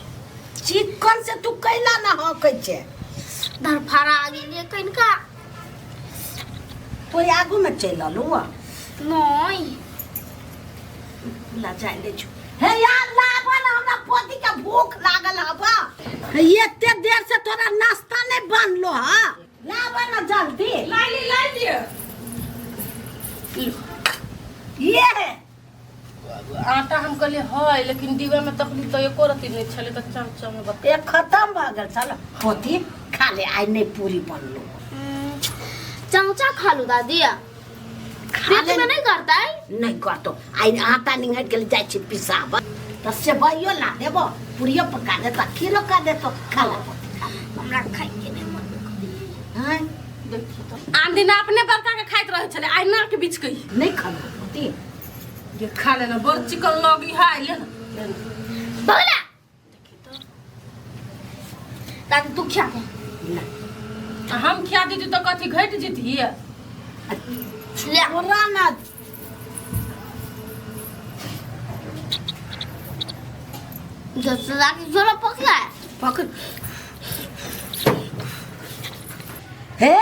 चिकन से तू कैला ना हकै छे? धरफारा आ गेलियै कनिका। तो आगू में चलि अलू। नहीं। ला जाय दे छु। हे यार, लाबा ना, हमरा पोती के भूख लागल हबा। एते देर से तोरा नाश्ता नहीं बनलो। हा, लाबा ना जल्दी। लाई ली, लाई लिअ। ये है। आटा हम कहलिए है, लेकिन डिब्बा में तकली तो एको रत्ती नहीं छलै, तऽ चमचा में बता। एक खत्म भऽ गेल छल। पोती खा ले, आइ नहीं पूरी बनलो। चमचा खा लू दादी। खा पेट ले। में नहीं करता है। नहीं करतो। आइ आटा निंगट गेल, जाइ छी पिसाब तऽ सेवइयो ला देबो, पूरियो पका देतो, खीरो कर देतो। खा ले पोती, खा ले। हमरा खाइ के नहीं मन। हैं? आन दिन अपने बड़का के खाइत रहै छलै, आइ नाक बीच के। नहीं खाबो पोती? ये खा लेना, बड़ चिकन लगी है, ले ना, ले ना। भगला दादी, तू खा दे। ना। आ हम खिया दीदी तो कथी घटि जेती? ले। तोरा ना। जसरा के जोरा पकड़ा है। पकड़ हे,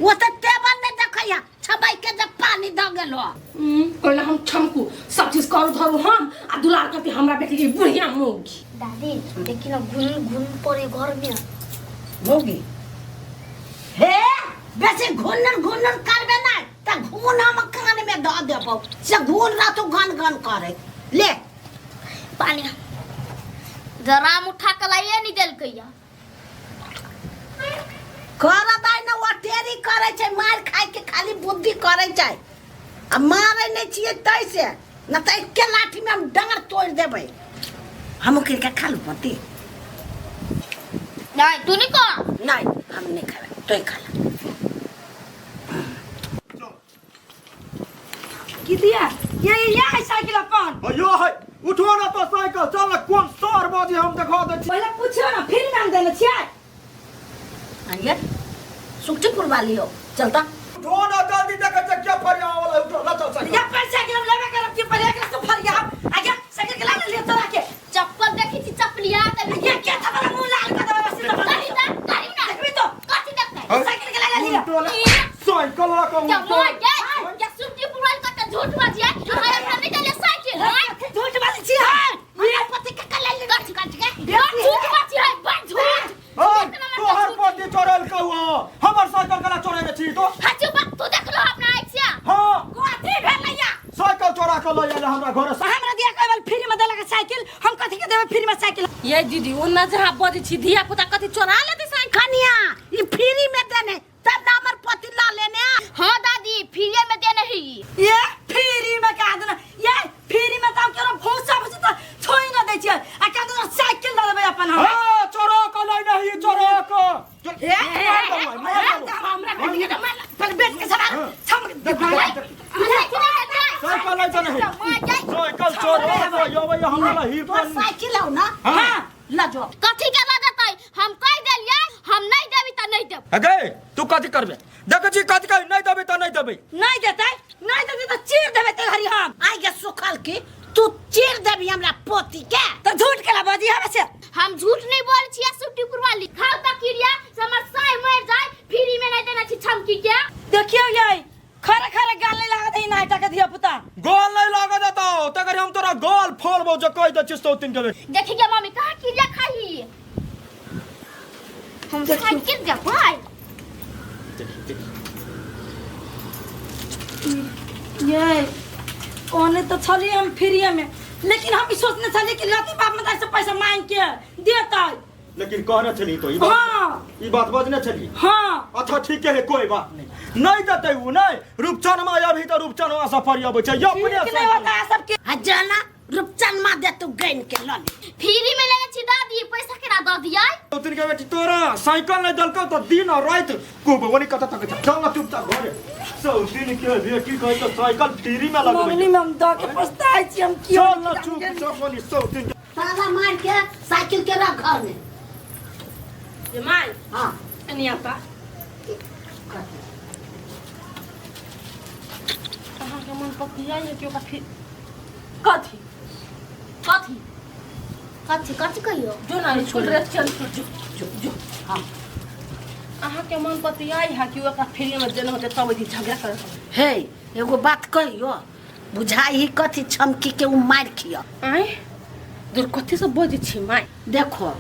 वो तऽ टेबल नहीं देखैया, छबाई के जब पानी दऽ गेलो। कहले हम छमकू सब चीज करू धरू हम आ दुलार करती हमरा बेटी के बुढ़िया मौगी। दादी, देखी ना, घुन घुन पड़े घर में। मौगी हे, बेसी घुनर घुनर करबे ना तऽ घुन हम कान में दऽ देबौ, से घुन रहतौ गन गन करे ले। पानी जराम उठा के लाइए नहीं देल कहिया। करत आइ ने, ओटेरी करै छै, मारि खाय के खाली बुद्धि करै छै। आ मारै नहि छियै तै से न तऽ एके लाठी में हम डाँड़ तोड़ि देबै। हम के खा लू पति? नहीं, तू नहीं कर। नहीं, हम नहीं खाबै, तोय खा ले। की दिया ये साइकिल अपन? अयो है, उठो ना तो साइकिल, चल ना, कोन सर बाजी हम देखा दै छी। पहिले पूछियो ना, फिर नाम देने छियै। आइए सुखटीपुर वाली हो, चलता। उठो ना जल्दी, देखै छै क्या फरिया वाला, उठो ला, चल साइकिल। या पर साइकिल हम लेबे करब कि पहिले एकरा से फरिया हम आगे साइकिल के ला ले तोरा के। चप्पल देखी छी, चप्पलिया तभी। ये क्या था, बड़ा मुंह लाल कर देबै बस। करी ना, करी ना। देखबी तो। कथी देखबै? साइकिल के ला लिया। उठो ला साइकिल ला के। क्या उठो। मोर गए क्या सुट्टी पुराल कत झूठ बाजिया हमरा सामने चले साइकिल हां? झूठ बाजै छी हां? हमरा पति के कल ले कट कट के। झूठ बाजी है, बड़ झूठ। ओए, तोहर पति चोरल कहू, हमर साइकिल कला चोरेने छी तो? हाँ, चुप, तू देख लो अपना आँख से। हाँ। कथी भेलैया? साइकिल चोरा के लऽ आयल हमरा घर से। हमरा दिया कहबल फ्री में देलक साइकिल, हम कथी के देबै फ्री में साइकिल? ये दीदी, ओना जहाँ बजै छी, धिया पुता कथी चोरा लेतै साइकिल? कनिया, ई फ्री में देने तब ना हमर पति ला लेने। हाँ दादी, फ्री में देने ही। ये फ्री में का देना? ये फ्री में त हम केरो भूसा भूसी त छोइ न दै छियै आ का दूर साइकिल ल देबै अपन हम। हाँ, चोरा के लऽ नहीं, चोरा के। ए, हमरा बेटी के मार, पहले बेटी के सवाल छम। साइकिल लऽ नहीं, साइकिल चोरा के यबै हमरा ही। तोर साइकिल हौ ना? हाँ। ल जो। कथी के लऽ देतै? हम कहि देलियै, हम नहीं देबी तऽ नहीं देब। अगे तू कथी करबे? देखै छी कथी कही, नहीं देबै तऽ नहीं देबै। नहीं देतै, नहीं देतै त चीर देबै ते घरी हम। आइ गे सुखल की तू चीर देबी हमरा पोती के? त झूठ केला बाजी हवे से? हम झूठ नहीं बोल छियै सुट्टी पुरवाली, खाओ त किरिया से हमर साय मर जाय, फ्री में नहीं देना छी छमकी के। देखियो ये खरे खरे गाल नहीं लागत है नाइटा के धिया पुता। गोल नहीं लागत देतौ तकर हम तोरा गोल फोड़बौ जे कहि दै छी सौतिन के बेटी। देखी गे मम्मी, कहाँ किरिया खाही? हम साइकिल देबै। ये ओने तो छलिए हम फ्रीए में, लेकिन हम ई सोचने छलिए कि लती बाप में से पैसा मांग के देतै। लेकिन कहने छली तो ई बात। हाँ। ई बात बजने छली। हाँ। अच्छा ठीक है, कोई बात नहीं, नहीं देते उ नहीं। रूपचनमा अभी तो रूपचनमा से फरियाबै छै अपने ठीक नहीं होता है सबके। आ जाना रूपचनमा दे तू गैन के ल ले। फ्री में लेने छी दादी, पैसा केना दऽ दियै? सौतीन के बेटी तोरा साइकिल नहीं देलकौ तो दिन और रात खूब ओनी कत तक चल ना चुपचाप घरे। सौतीन के बेटी कहै तो साइकिल फ्री में लगबै। मंगनी में हम दऽ के पछताइ छी हम कियो। चल ना चुपचाप ओनी सौतीन के ताला मार के साइकिल के रख घर में। ये my. हाँ। एनी आपा अहाँके मन पतिया ये कि ओकरा फिर कथी कथी कथी कथी कहियो? जो ना छोड़ रे, चल जो जो जो। हाँ अहाँके मन पतिया है कि ओकरा फ्री में देने होते तब ओहि झगड़ा करत। हे एगो बात कहियो, बुझाई ही कथी छमकी के उ मार खिया। आय दूर कथी से बजै छी माय? देखो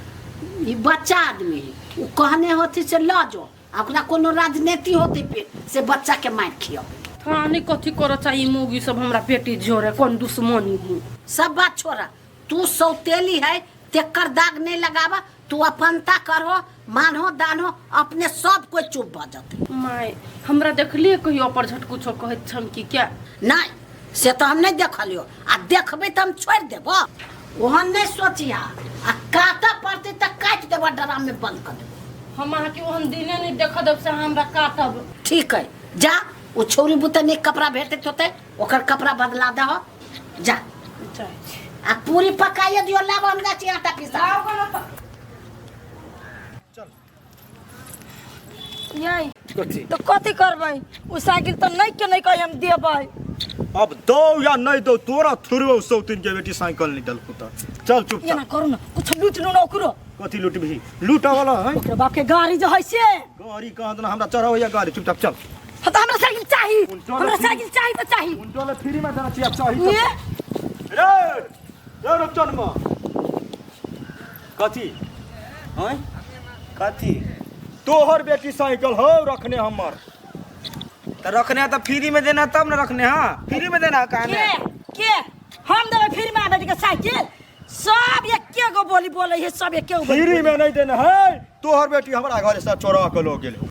ई बच्चा आदमी है, उ कहने होती से ल जो, आ ओकरा कोनो राजनीति होती पे से बच्चा के मार खिया। थाने कथी करऽ चाही मौगी सब हमरा बेटी जोरे कोन दुश्मनी है। सब बात छोड़ा, तू सौतेली है तेकर दाग नहीं लगावा, तू अपनता करो मानो दानो अपने सब कोई चुप भ जते। माय हमरा देखलिए कहियो पर झट कुछो कहैत छम कि क्या? नहीं से तो हम नहीं देखलियो, आ देखबे तो हम छोड़ देबो, ओहन नहीं सोचिया। आ काटा पड़ते त काट देबो, डराम में बंद कर देबो। हम अहाँके ओहन दिने नहीं देख देब से हमरा काटब। ठीक है जा, ओ छौरी बुते नहीं कपड़ा भेटैत होते ओकर कपड़ा बदला दहो जा। आ पूरी पकाइए दियो, लाब हम जाइ छी आटा पीसा। यही तो कथी करबै? उ साइकिल तो नहीं के नहीं कही हम देबै। अब दो या नहीं दो तोरा थुरबौ सौतीन के बेटी साइकिल नहीं देलकौ त। चल चुपचाप एना करू ना, कुछ लूट लू ना ओकरो। कथी लूटबही? लूटा वाला है ओकरा बाप के गाड़ी जो है से। गाड़ी कहाँ देना हमरा चढ़ावैया गाड़ी, चुपचाप चल। हाँ तो हमरा साइकिल चाही, हमरा साइकिल चाही तो चाही। उनटोले फ्री में देना चाहिए, चाही तो। रे रे रूपचनमा कथी हैं कथी? तोहर बेटी साइकिल हो रखने हमर। तो रखने तो फ्री में देना तब ना रखने। हाँ फ्री में देना कहने के हम देबै फ्री में बेटी के साइकिल? सब एके गो बोली बोले है, सब एके गो फ्री में नहीं देना है। तोहर बेटी हमरा घर से चोरा के लो गेल हो।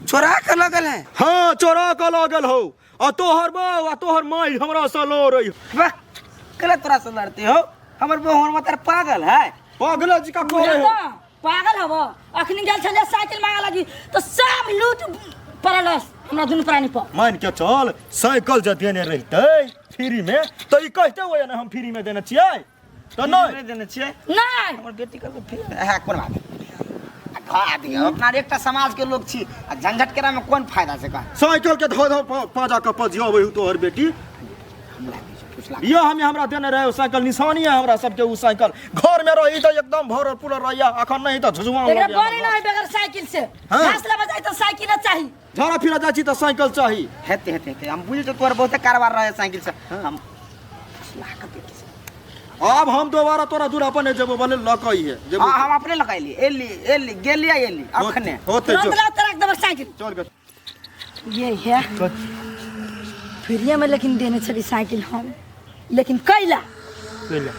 चोरा के लो गेल है? हाँ चोरा के लो गेल हो। आ तोहर बहू आ तोहर माई हमरा से लो रही। वाह गलत तोरा से लड़ती हो, हमर बहू हमर माता पागल है। पागल जी का कोरे हो? पागल हबो, अखनी गेल छलियै साइकिल मांगे लगी तो सब लूट पड़ल हमरा दुनू प्राणी पर। मान के चल साइकिल जे देने रहितै फ्री में तो ई कहते हो ना हम फ्री में देने छियै तो नहीं देने छियै। नहीं हमर बेटी के फ्री है कोन बात घा दियो। अपना एकटा समाज के लोग छी आ झंझट केरा में कोन फायदा छै? कह साइकिल के धो धो पाजा के पजियाबै तोहर बेटी। यो हमें हमरा देने रहे साइकिल, निशानी है हमरा सबके उ साइकिल। घर में रही तो एकदम भरल पूरा रहिया, अखन नहीं तो झुझुआ हो एकरा गया। बनी नहीं बगैर साइकिल से। घास लेबा जाय तो साइकिल चाही, झाड़ा फिरा जाइ छी तो साइकिल चाही। हेते हेते हेते हम बुझै तोर बहुत कारबार रहे साइकिल से। हम लाख बेटी से अब हम दोबारा तोरा दूरा पर नहीं जेबो, भले लकई है जेबो। हां हम अपने लकैली एली एली गेलिया एली अखने होते तुरंत ला रख देब साइकिल। चल गो ये है फ्रीए में लेकिन देने छली साइकिल हम, लेकिन कैला कैला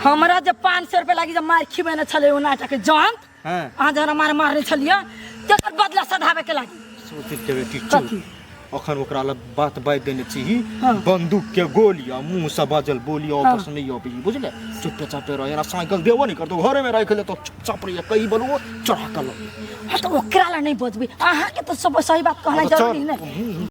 हमरा जब 500 रुपया लागी जब मार खिबेने छले ओ नाटक के जंत। हां अहाँ जरा मार मारने छलियै तकर बदला सधाबे के लागी। सोचि के बेटी चुप, अखन ओकरा लग बात बाजि देने छी। बंदूक के गोली आ मुंह से बाजल बोली आपस नहीं अबी, बुझले? चुपे चापे रह, एना साइकिल देबो नहीं करतो, घरे में राख ले तो चुपचाप रहिए, कही बोलबो चढ़ा के लो। हां तो ओकरा ला नहीं बजबी, अहाँ के तो सब सही बात कहना जरूरी नहीं।